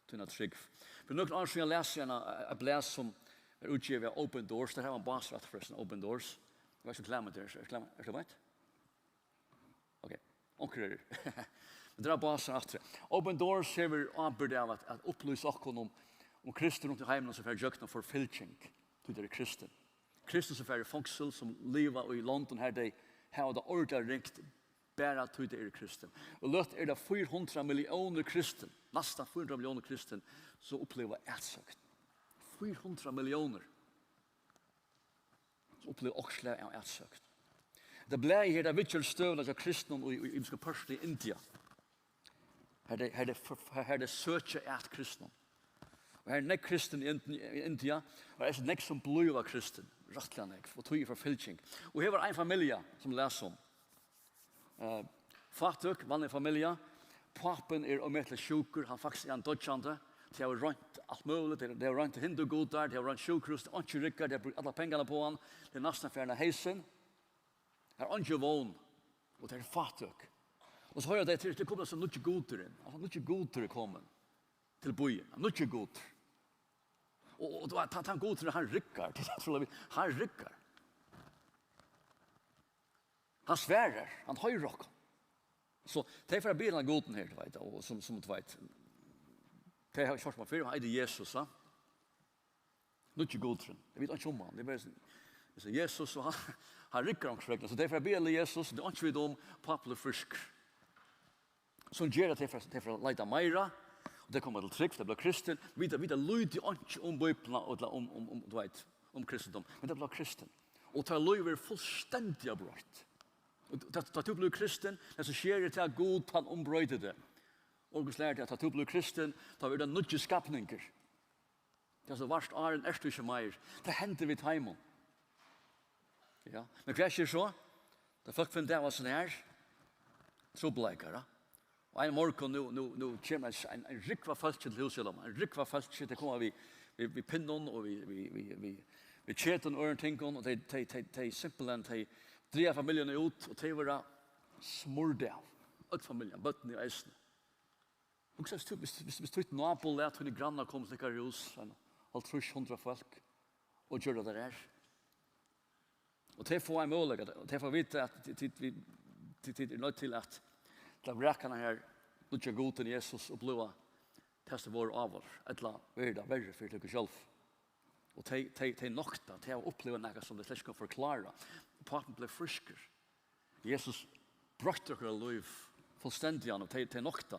tína trúgv. Fyri nøkrum árum síðan las eg eina, eitt blað sum er útgivið av Open Doors. Tað hava ein básur aftur forrestin, Open Doors. Eg veit ikki um reklama tað er. Er reklama, er reklama beint? Ok, onkur er. Men tað er básur aftur. Open Doors hevur ábyrgd av at, at upplýsa okkum um, um kristni rundt í heiminum sum fara ígjøgnum forfylging, tí tey eru kristin. Kristni sum fara í fongsul, sum liva í londum har tey hava tað ordiliga ringt, bara tí tey eru kristin. Og løtt er tað fýra hundrað milliónir kristin, næstan fýra hundrað milliónir kristin, sum uppliva atsókn. Fýra hundrað milliónir sum uppliva okkurt slag av atsókn. Hetta blaðið her, tað viðger støðuna hjá kristnum í, í ymiskum pørtum í India. Har tey, har tey, har tey søkja at kristnum. Og har er nógv kristin í Ind-, í India, og har er so nógv sum blíva kristin, rættiliga nógv, og tí er forfylging. Og her var ein familja, sum las um. Eh, fátøk, vanlig familja. Pápin er ómetaliga sjúkur, hann faktiskt er hann doyggjandi. Tey hava roynt alt møguligt, tey, tey hava roynt hindugudar, tey hava roynt sjúkrahús, tað er einki riggar, tey hava brúkt allar pengarnar upp á hann, tey eru næstan farin av heysin. Har er einki vón, og tað er fátøk. Og so hoyra tey til, til komin so nýggi gudurin, altso nýggi gudur er komin til býin, ein nýggi gudur. Og, og, og tá, tann gudurin, hann riggar, tað er trúliga, hann riggar. Hann svarar, hann hoyrir okkum. So tey fara at biðja hendan gudin her, tú veit, og sum, sum tú veit, tey hava ikki hoyrt um hann fyrr, hann eitur Jesus, ha? Nýggi gudurin. Tey vita einki um hann. Tey bara, so Jesus, og hann, hann riggar onkursvegna. So tey fara at biðja Jesus, tey einki vita um, pápin er frískur. Sum ger at tey fara, tey fara at leita meira, og tey koma til trúgv, tey blíva kristin. Vita, vita lítið einki um Bíbliuna, ella um, um, um, tú veit, um kristindóm. Men tey blíva kristin. Og teirra lív er fullstendiga broytt. Og tá, tá tú blívur kristin, tað sum sker er tað, at Gud, hann umbroytir teg. Og Gud lærir teg, at tá tú blívur kristin, tá verður tað nýggjur skapningur. Tað sum vart áðrenn ert tú ikki meir. Tað hendir við teimum. Ja. Men hvat sker so? Tá fólk finna út av hasum her, trupulleikar, ja. Og ein morgun, nú, nú, nú kemur ein, ein, ein rúgva fólki til húsið, ella ein rúgva fólki, tey koma við, við, við pinnum og við, við, við, við, við ketum og øðrum tingum, og tey, tey, tey, tey simpelthen, tey draga familjuna út, og tey verða smurd av. Øll familjan, børnini eisini. Hugsa, viss tú, viss, viss, viss títt nábolag, tíni grannar komu til tykkara hús, ein hálvtrýss, hundrað fólk, og gjørdu tað har. Og tey fáa ein møguleika, og tey fáa vita at tit, tit, tit, tit eru noydd til at, til at vraka hana her, nýggja gudin Jesus, og blíva tað sum vóru áður, ella verður tað verri fyri tykkum sjálv. Og tey, tey, tey nokta, tey hava upplivað nakað sum tey slett ikki kunnu forklára. Pápin bleiv frískur. Jesus broytti okkara lív fullstendiga, og tey, tey nokta.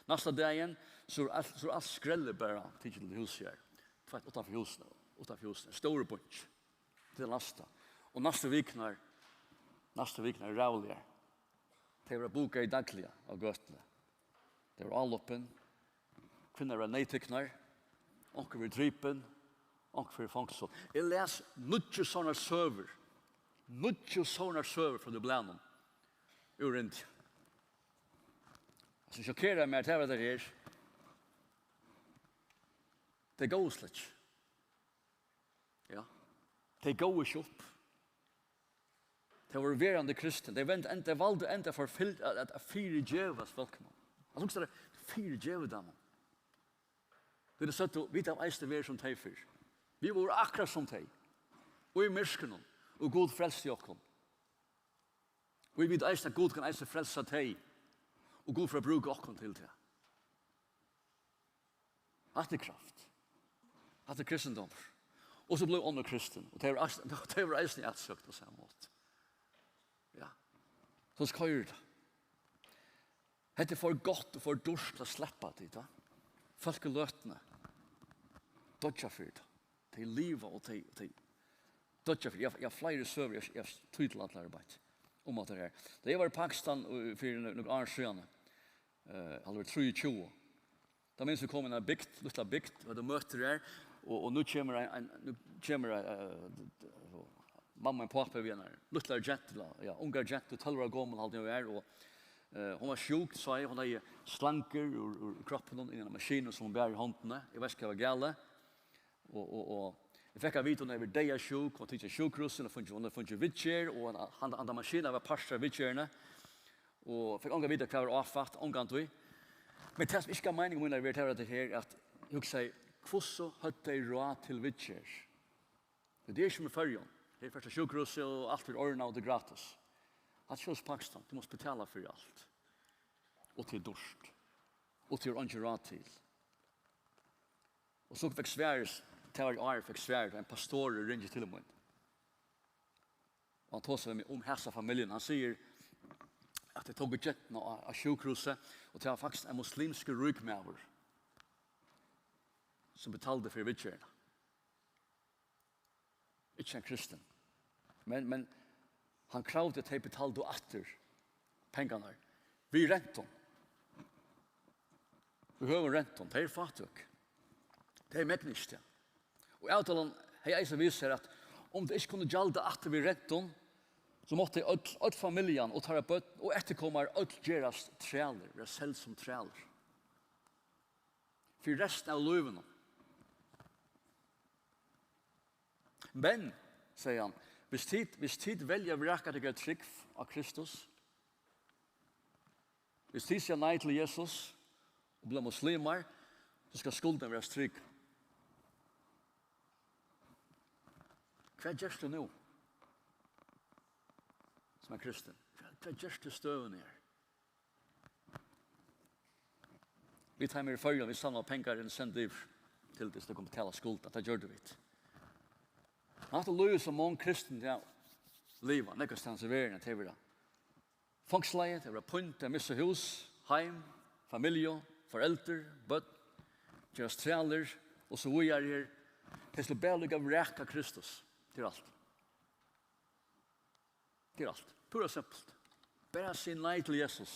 Næsta dagin, so er alt, so er alt skrellið bara tikið til hús her. Tveitt uttanfyri húsini, uttanfyri húsini. Stórir bunkir. Til næsta. Og næstu vikurnar, næstu vikurnar er ræðuligar. Tey verða bukað dagliga á gøtuni. Tey verða álopin. Kvinnur verða neyðtiknar. Onkur verður dripin. Onkur fer í fongsul. Eg las níggju sovorðnar søgur. Níggju sovorðnar søgur frá tí blaðnum. Úr India. Tað sum sjokkeraði meg, tað var tað her. Tey góvu slett ikki. Ja. Tey góvu ikki upp. Tey vóru verandi kristin. Tey vend-, en-, tey valdu enntá forfylg-, at, at, at fyrigeva fólkunum. Altso, hugsa tær, fyrigeva teimum. Tí tey søgdu, vit hava eisini verið sum tey fyrr. Vit vóru akkurát sum tey, í myrkrinum, og Gud frelsti okkum. Og vit vita eisini, at Gud kann eisini frelsa tey, og Gud fer at brúka okkum til tað. Hatta er kraft. Hatta er kristindómur. Og so bleiv onnur kristin, og tey vóru eisini, tey vóru eisini atsøkt á sama máta. Ja. So koyrir tað. Hetta er for gott og for dýrt at sleppa, tit, va? Fólk í løtuni doyggja fyri tað. Tey liva og tey, og tey doyggja fyri. Eg, eg havi fleiri søgur, eg, eg havi tíð til allar, beint, um hatta her. Tá eg var í Pakistan, uh, fyri nø-, nøkur ár síðani, eh, hann var trýogtjúgu. Tá minnist eg kom inn í eina bygd, lítla bygd, og høvdu møtir har, og, og nú kemur ein, ein, nú kemur, eh, d-, d-, mamma og pápi við einari lítlari gentu, ella, ja, ungari gentu, tólv ára gomul, haldi eg hon var, og, eh, hon var sjúk, sá eg, hon hevði slangur úr, úr kroppinum inn í eina maskinu sum hon bar í hondini. Eg veit ikki hvat var galið. Og, og, og eg fekk at vita, hon hevði verið deyðasjúk, hon tekin á sjúkrahúsið, hon hevði fingið, hon hevði fingið viðgerð, og hann, hann, hann maskina var partur av viðgerðini, og fekk ongan vita, hvat var áfatt, ongantíð. Men tað, sum ikki gav meining í mínari verð, tað var hetta her, at eg hugsaði, hvussu høvdu tey ráð til viðgerð? Tað er sum í Føroyum. Her fert tú á sjúkrahúsið, og alt er ordnað, og tað er gratis. Hatta er ikki sum í Pakistan, tú mást betala fyri alt. Og tað er dýrt. Og tað er einki ráð til. Og so fekk svarið, tað var í ár, fekk svarið, ein pastor ringir til mín. Og hann tosar við meg um hasa familjuna. Hann sigur, at tey tóku gentuna á, á sjúkrahúsið, og tað var faktiskt ein muslimskur ríkmaður, sum betaldi fyri viðgerðina. Ikki ein kristin. Men, men hann kravdi, at tey betaldu aftur pengarnar við rentum. Við høgum rentum. Tey eru fátøk. Tey megna ikki tað. Og avtalan hevði eisini víst sær, at um tey ikki kundu gjalda aftur við rentum, so máttu tey øll, øll familjan og teirra børn og eftirkomarar øll gerast trælir, vera seld sum trælir. Fyri restina av lívinum. Men, segði hann, hvis tit, hvis tit velja at vraka tykkara trúgv á Kristus, hvis tit siga nei til Jesus og blíva muslimar, so skal skuldin vera strikað. Hvat gert tú nú, sum er kristin? Hvat, hvat gert tú í støðuni her? Vit heima í Føroyum, vit savnaðu pengar inn, sendu yvir til tey, so tey kundu betala skuldina. Tað gjørdu vit. Men hatta er lívið, sum mong kristin í dag liva, nógvastaðni í verðini, tey verða fongslaði, tey verða pínd, tey missa hús, heim, familju, foreldur, børn, gerast trælir, og so víðari her. Tey skulu bara líka vraka Kristus. Tað er alt. Tað er alt. Púra simpult. Bara sig nei til Jesus.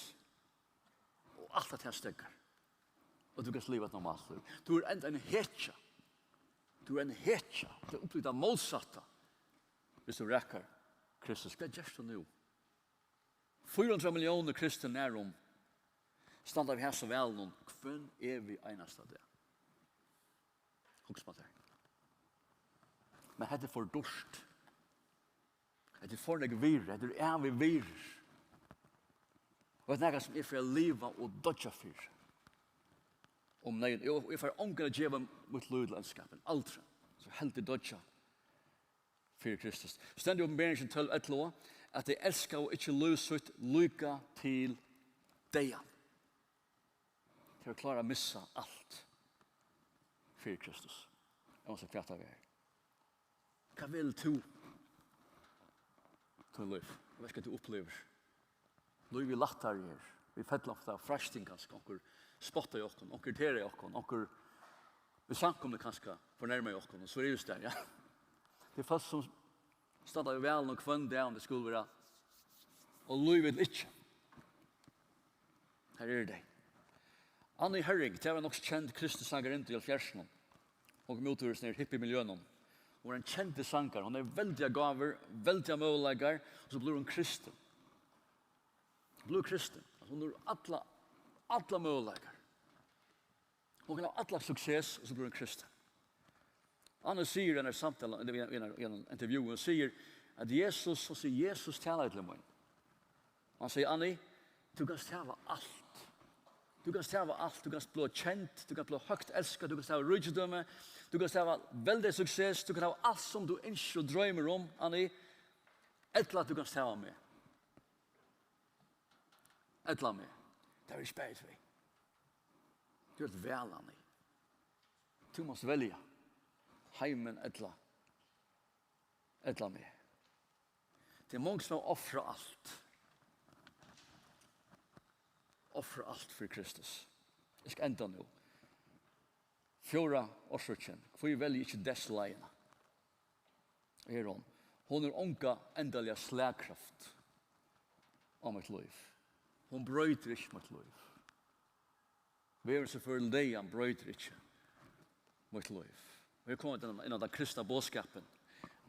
Og alt at tað steðgar. Og tú kanst liva eitt normalt lív. Tú ert enntá ein hetja. Tú ert ein hetja. Tú upplivir tað mótsatta. Hvis tú vrakar Kristus, hvat gert tú nú? Fýra hundrað milliónir kristin nærum standa við hasum valinum hvønn evig einasta dag. Hugsa um tað. Men hetta er for dýrt. Hetta er for nógv virði, hetta er ævig virði. Og hetta er nakað, sum eg fari at liva og doyggja fyri. Um neyðin, eg, eg fari ongan at geva mítt lív til óndskapin, aldri. So heldur doyggja fyri Kristus. Stendur í Opinberingin tólv ellivu, at tey elskaðu ikki lív sítt líka til deyðan. Tey eru klár at missa alt fyri Kristus, ónsæð hvat tað er. Hvat velur tú? Tín lív. Eg veit ikki, hvat tú upplivir. Lívið er lættari her. Vit fella ofta av freisting, kanska. Onkur spottar okkum, onkur irriterar okkum, onkur í samkomuni, kanska, fornærmar okkum, og so er just tað, ja. Tað er fólk, sum standa við valinum hvønn dag, um tað skuldi vera, og lív ella ikki. Her eru tey. Annie Herring, tað var nokk so kend kristin sangarinna í hálvfjerðsunum. Hon kom út úr sånn her hippie-miljøinum. Hon var ein kendur sangari. Hon hevur veldigar gávur, veldigar møguleikar, og so blívur hon kristin. Blívur kristin. Altso, hon hevur allar, allar møguleikar. Hon kann hava alla suksess, og so blívur hon kristin. Annie sigur í einari samtalu, ella í, í, í einum intervju, hon sigur, at Jesus, hon sigur, Jesus talaði til mín. Hann sigur, Annie, tú kanst hava alt. Tú kanst hava alt, tú kanst blíva kend, tú kanst blíva høgt elskað, tú kanst hava ríkidømi, tú kanst hava veldigan suksess, tú kanst hava alt sum tú ynskir og droymir um, Anni, ella tú kanst hava meg. Ella meg. Tað er ikki bæði tvey. Tú ert væl, Anni. Tú mást velja. Heimin ella, ella meg. Tað er mong sum hava ofrað alt. Ofrað alt fyri Kristus. Eg skal enda nú. Fjórða orsøkin. Hví velji eg ikki Death-leiðina? Her er hon. Hon hevur onga endaliga slagkraft á mítt lív. Hon broytir ikki mítt lív. Vegurin sum førir til deyðan broytir ikki mítt lív. Og her koma vit inn á, inn á tann kristna boðskapin.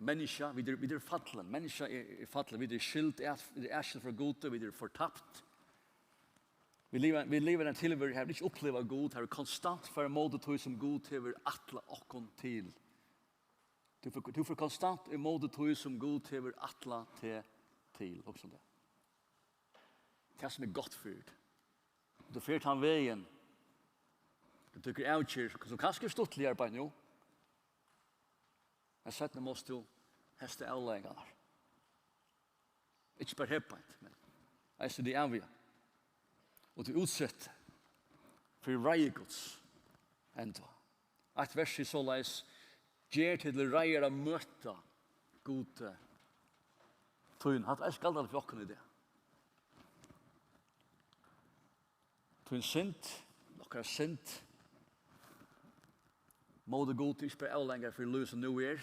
Menniskja, vit eru, vit eru fallin. Menniskja er, er fallin. Vit eru skild, at, vit eru atskild frá Gudi, vit eru fortapt. Vit liva, vit liva í eini tilveru, har vit ikki uppliva Gud, har vit konstant fara ímóti tí sum Gud hevur ætlað okkum til. Tú fer, tú fer konstant ímóti tí sum Gud hevur ætlað teg til. Hugsa um tað. Tað sum er gott fyri teg. Tú fer tann vegin. Tú tekur avgerð, sum kanska er stuttligari beint nú. Men seinni mást tú heysta avleiðingarnar. Ikki bara her beint, men eisini tað æviga. Og tú útsett fyri reiði Guds enntá. Eitt vers er soleiðis: Ger teg til reiðar at møta Gudi tín. Hatta er galdandi fyri okkum í dag. Tín synd, okkara synd, móti Gudi, ikki bara avleiðingar fyri lív sum nú er,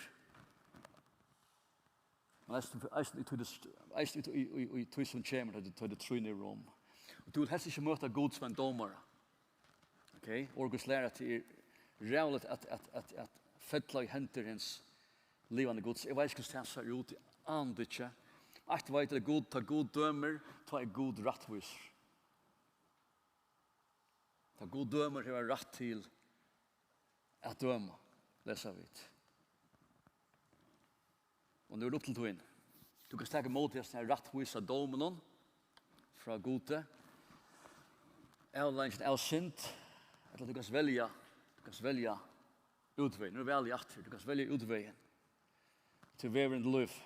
men eisini, eisini í tí, eisini í, í, í, í tí sum kemur, tá tú, tá tú trýnir Rom. Og tú vilt helst ikki møta Gud sum ein dómara. Ok? Orð Guds lærir, at tað er ræðuligt at, at, at, at fella í hendur hins livandi Guds. Eg veit ikki, hvussu tað sær út, eg ani tað ikki. Eitt veit eg, Gud, tá Gud dømir, tá er Gud rættvísur. Tá Gud dømir, hevur hann rætt til at døma, lesa vit. Og nú er tað upp til tín. Tú kanst taka ímóti hesum her rættvísa dóminum frá Gudi. Avleiðingin av synd, ella tú kanst velja, tú kanst velja útvegin. Nú er valið aftur. Tú kanst velja útvegin. Tað er vegurin til lív.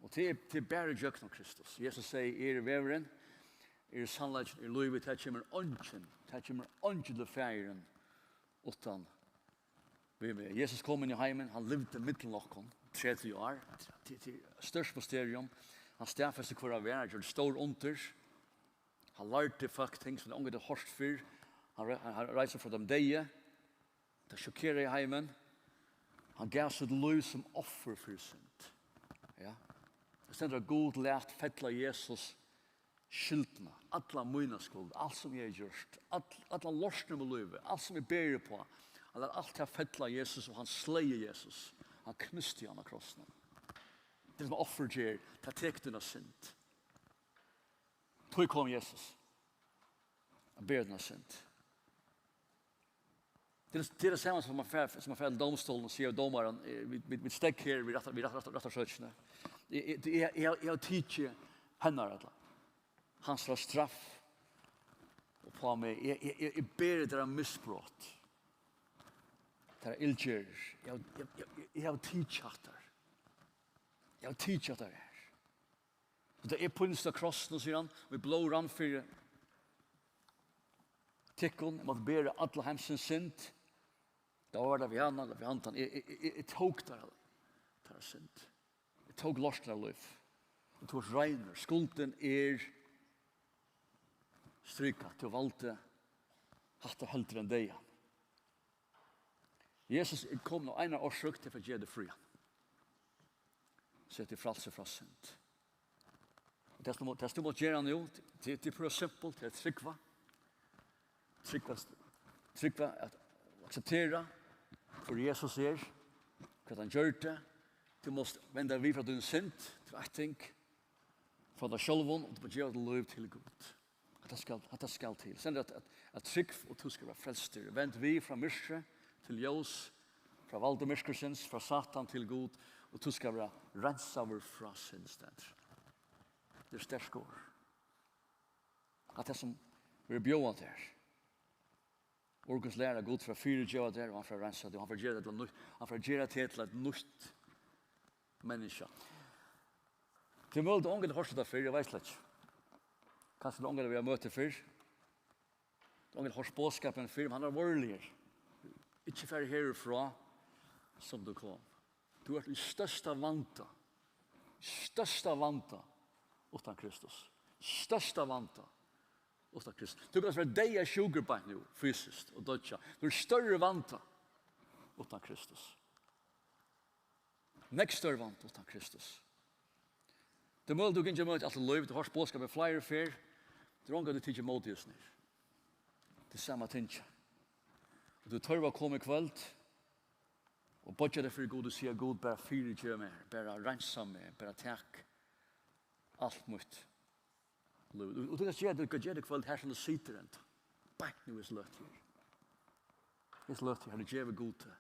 Og tað er, tað er bara ígjøgnum Kristus. Jesus segði: "Eg eri vegurin, eg eri sannleikin, eg eri lívið." Tað kemur eingin, tað kemur eingin til Faðirin uttan við meg. Jesus kom inn í heimin, hann livdi millum okkum tretivu ár. Tað, tað er stórt mysterium. Hann staðfesti hvør hann var, hann gjørdi stór undur. Hann lærdi fólk ting sum ongantíð høvdu hoyrt fyrr. Hann re-, hann, hann reisti frá teimum deyðu. Tað sjokkeraði heimin. Hann gav sítt lív sum offur fyri synd. Ja. Tað stendur, at Gud læt fella Jesus skyldina, alla mína skuld, alt sum eg havi gjørt, all, allar lortini í lívið, alt sum eg beri uppá, hann læt alt tað fella Jesus, og hann slegði Jesus, hann knústi hann á krossinum. Tað sum offur ger, tað tekur tína synd. Tí kom Jesus at bera tína synd. Tað er, tað er tað sama sum at fara, sum at fara til dómstólin og siga við dómaran, eh, "Vit, vit, vit steðga her, vit rætta, vit rætta, rætta, rætta søkina. Eg, eg, eg, eg, eg havi tikið hennara, ella hansara straff uppá meg. Eg, eg, eg, eg beri teirra misbrot, teirra illgerðir. Eg havi, eg, eg, eg, eg havi tikið hatta. Eg havi tikið hatta her." So tá eg pínist á krossinum, sigur hann, og blóð rann fyri tykkum, eg mátti bera alla heimsins synd. Tá var tað við hann, ella við hann, eg, eg, eg, eg tók teirra, teirra synd. Eg tók lortin av lív. Og tú ert reinur. Skuldin er strikað. Tú valdi hatta heldur enn deyðan. Jesus er komin av eina orsøk, til at gera teg frían. So at tú frelsir frá synd. Og tað sum, tað sum tú mást gera nú, tað, tað er púra simpult, tað er at trúgva. Trúgva, trúgva at akseptera hvør Jesus er, hvat hann gjørdi. Tú mást venda við frá tíni synd, til eitt ting, frá tær sjálvum, og tú mást geva títt lív til Gud. Hatta skal, hatta skal til. Stendur at, at, at trúgv, og tú skal vera frelstur. Vend við frá myrkri til ljós, frá valdi myrkursins, frá Satan til Gud, og tú skal vera reinsaður frá synd, stendur. Tað er sterk orð. At tað sum verður bjóðað tær, Morgunslæra, Gud fer at fyrigeva tær, og hann fer at reinsa teg, og hann fer at gera teg til eitt nýtt, hann fer at gera teg til eitt nýtt menniskja. Tað er møguligt, at onkur hevur hoyrt tað fyrr, eg veit slett ikki. Kanska er onkur, vit hava møtt fyrr. Onkur hevur hoyrt boðskapin fyrr, men hann er veruligur. Ikki fara herfrá, sum tú kom. Tú ert í størsta vanda. Størsta vanda uttan Kristus. Størsta vanda uttan Kristus. Tú kanst vera deyðasjúkur beint nú, fysiskt, og doyggja. Tú ert í størri vanda uttan Kristus. Nógv størri vandi uttan Kristus. Tað er møguligt, tú kanst møta alt títt lív, tú hevur hoyrt boðskapin fleiri ferð, tú hevur ongantíð tikið ímóti hesum her. Tað er sama tingið. Og tú tørvar at koma í kvøld og boyggja teg fyri Gud og siga: Gud, bara fyrigev mær, bara reinsa meg, bara tak alt mítt lív. Og, og tú kanst gera tað, tú kanst gera tað í kvøld, her sum tú situr enntá. Beint nú, hesa løtu her. Hesa løtu her, tú gevur Gudi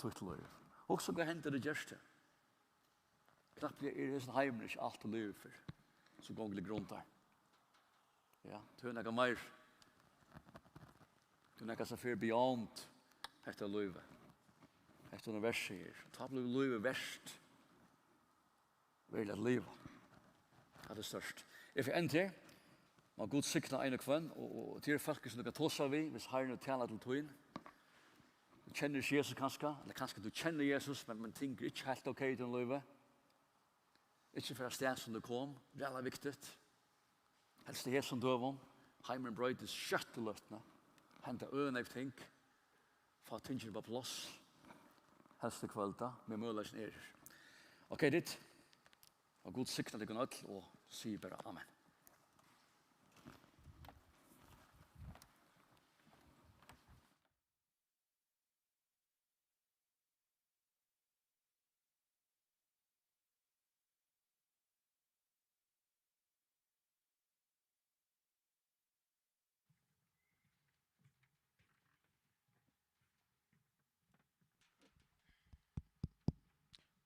títt lív. Hugsa, hvat hendir, tú gert tað. Knappliga er hesin heimurin ikki alt, tú livir fyri, sum gongur til grundar. Ja, tú hevur nakað meir. Tú hevur nakað sum fer beyond hetta lívið. Hetta universið her. Tá blívur lívið vert. Vel at liva. Tað er stórt. Eg fari at enda her. Má Gud signa ein og hvønn, og, og til fólk sum tú kanst tosa við, hvis Harrin hevur talað til tín. Tú kennir ikki Jesus kanska, ella kanska tú kennir Jesus, men, men ting eru ikki heilt ok í tínum lívi. Ikki fara avstað sum tú kom, væl er viktigt. Helst í hesum døgum, heimurin broytist skjótt í løtuni. Henda øgiliga nógv ting. Fá tingini upp á pláss. Helst í kvøld, tá, men møguleikin er her. Ok, tit. Og Gud signa tykkum øll, og sig bara amen.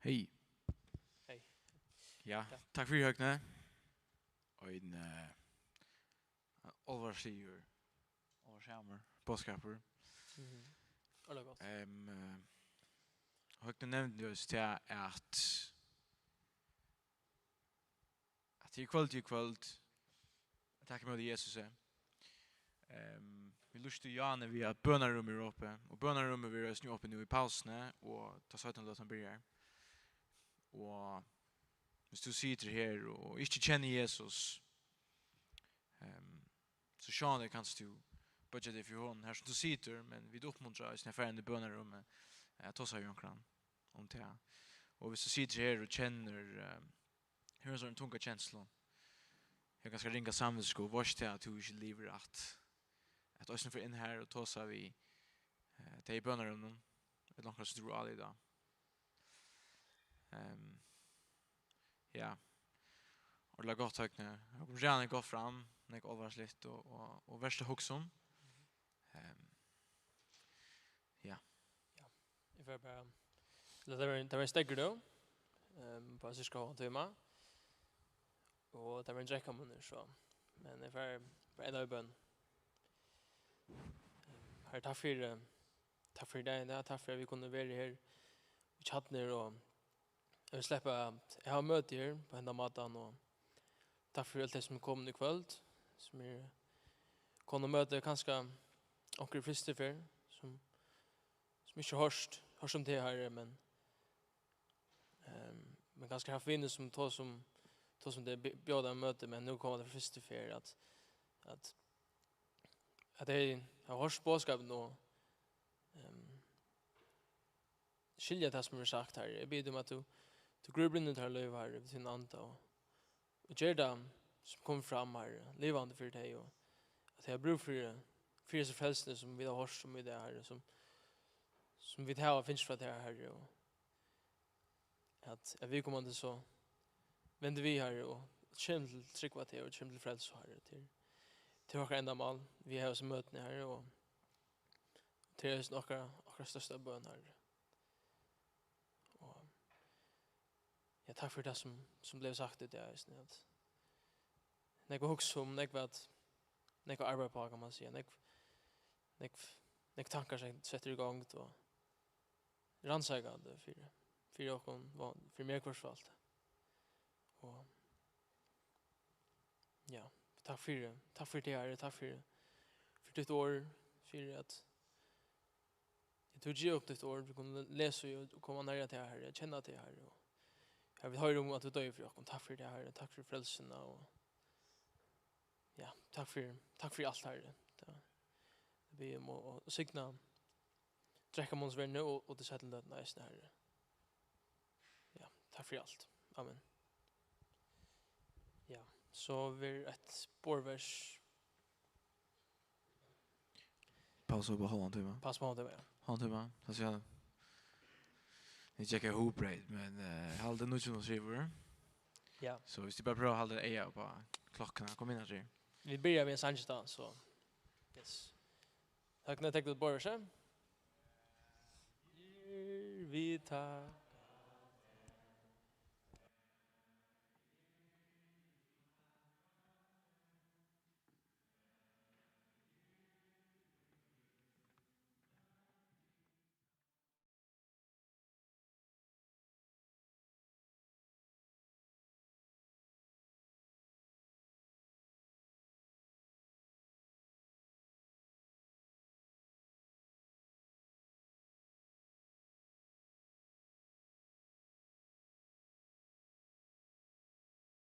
Hey. Hey. Ja, ja, takk fyri, Høgni. Og ein, eh, álvarsligur, álvarsamur boðskapur. Mhm. Øgiliga gott. Em, eh, Høgni nevndi júst tað at, at tað er kvøld, tað er kvøld, at taka ímóti Jesusi. Em, vit lýstu Jóhanne við, at bønarúmið er opið, og bønarúmið verður eisini opið nú í pausuni, og tá seinnu løtan byrjar. Og hvis tú situr her og ikki kennir Jesus, Ehm, so sjálvandi kanst tú boyggja teg fyri honum, har sum tú situr, men vit uppmuntra eisini at fara inn í bønarúmið, eh, at tosa við onkran um tað. Og hvis tú situr her og kennir, ehm, hevur eina sovorðna tunga kenslu, hevur kanska ringa samvitsku, og veitst tað at tú ikki livir rætt, at eisini fara inn har og tosa við, eh, tey í bønarúminum, ella onkran sum tú hevur álit á. Ehm, ja. Ordiliga gott, Høgni. Tú kom ræðuliga gott fram, nógv álvarsligt og, og, og vert at hugsa um. Ehm, ja. Ja. Eg fari bara, tað var, tað var ein steðgur nú, ehm, bara sirka hálvan tíma. Og tað var ein drekkamunur, so, men eg fari bara enda við bøn. Ehm, Harri, takk fyri, takk fyri dagin í dag, takk fyri at vit kunnu vera her í Kjarnuni, og eg vil sleppa at eg havi møti her á henda mátan, og takk fyri øll tey sum eru komin í kvøld, sum eru komin at møta kanska onkra fyrstu ferð, sum, sum ikki hoyrt, hoyrt um teg, Harri, men, ehm, men kanska havt vinir sum, tosa um, tosa um tey, bj-, bjóða á møti, men nú koma tey fyrstu ferð, at, at at tey hava hoyrt boðskapin og, ehm, skilja tað sum er sagt, Harri. Eg biði um, at tú, tú grýpur inn í teirra lív, Harri, við tínum anda, og, og ger tað sum kom fram, Harri, livandi fyri tey, og at tey hava brúk fyri, fyri hesi frelsuni, sum vit hava hoyrt um í dag, Harri, sum, sum vit hava fingið frá tær, Harri, og at, at viðkomandi so vendir við, Harri, og kemur til trúgv á teg og kemur til frelsu, Harri, til, til okkara endamál. Vit hava hesi møtini, Harri, og tað er eisini okkara, okkara størsta bøn, Harri. Og, ja, takk fyri tað sum, sum bleiv sagt í dag, eisini, at nógv at hugsa um, nógv at, nógv at arbeiða uppá, kann man siga, nógv, nógv, nógv tankar sett-, settir í gongd og rannsakandi fyri, fyri okkum, fyri meg hvørsfalt. Og ja, takk fyri, takk fyri tað, Harri, takk fyri, fyri títt orð, fyri at, ja, tú gevur okkum títt orð, vit kunnu lesa í og koma nærri teg, Harri, kenna teg, Harri, og, ja, vit hoyra um at tú doyði fyri okkum. Takk fyri tað, Harri, takk fyri frelsuna, og, ja, takk fyri, takk fyri alt, Harri. Tað, eg biði um at, at signa drekkamunnsverðini og, og til seinnu løtuna eisini, Harri. Ja, takk fyri alt. Amen. Ja, so verður eitt borðvers. Pausa upp á hálvan tíma. Pausa upp á hálvan tíma, ja. Hálvan tíma, tað skal. Eg tjekki hugbreyt, men, eh, eg haldi níggju null trý. Ja. So viss tú bara prøvar at halda eyga upp á klokkuna, kom inn aftur. Vit byrja við ein sang tá, so. Yes. Høgni, tekur tú borðverset? Vit ta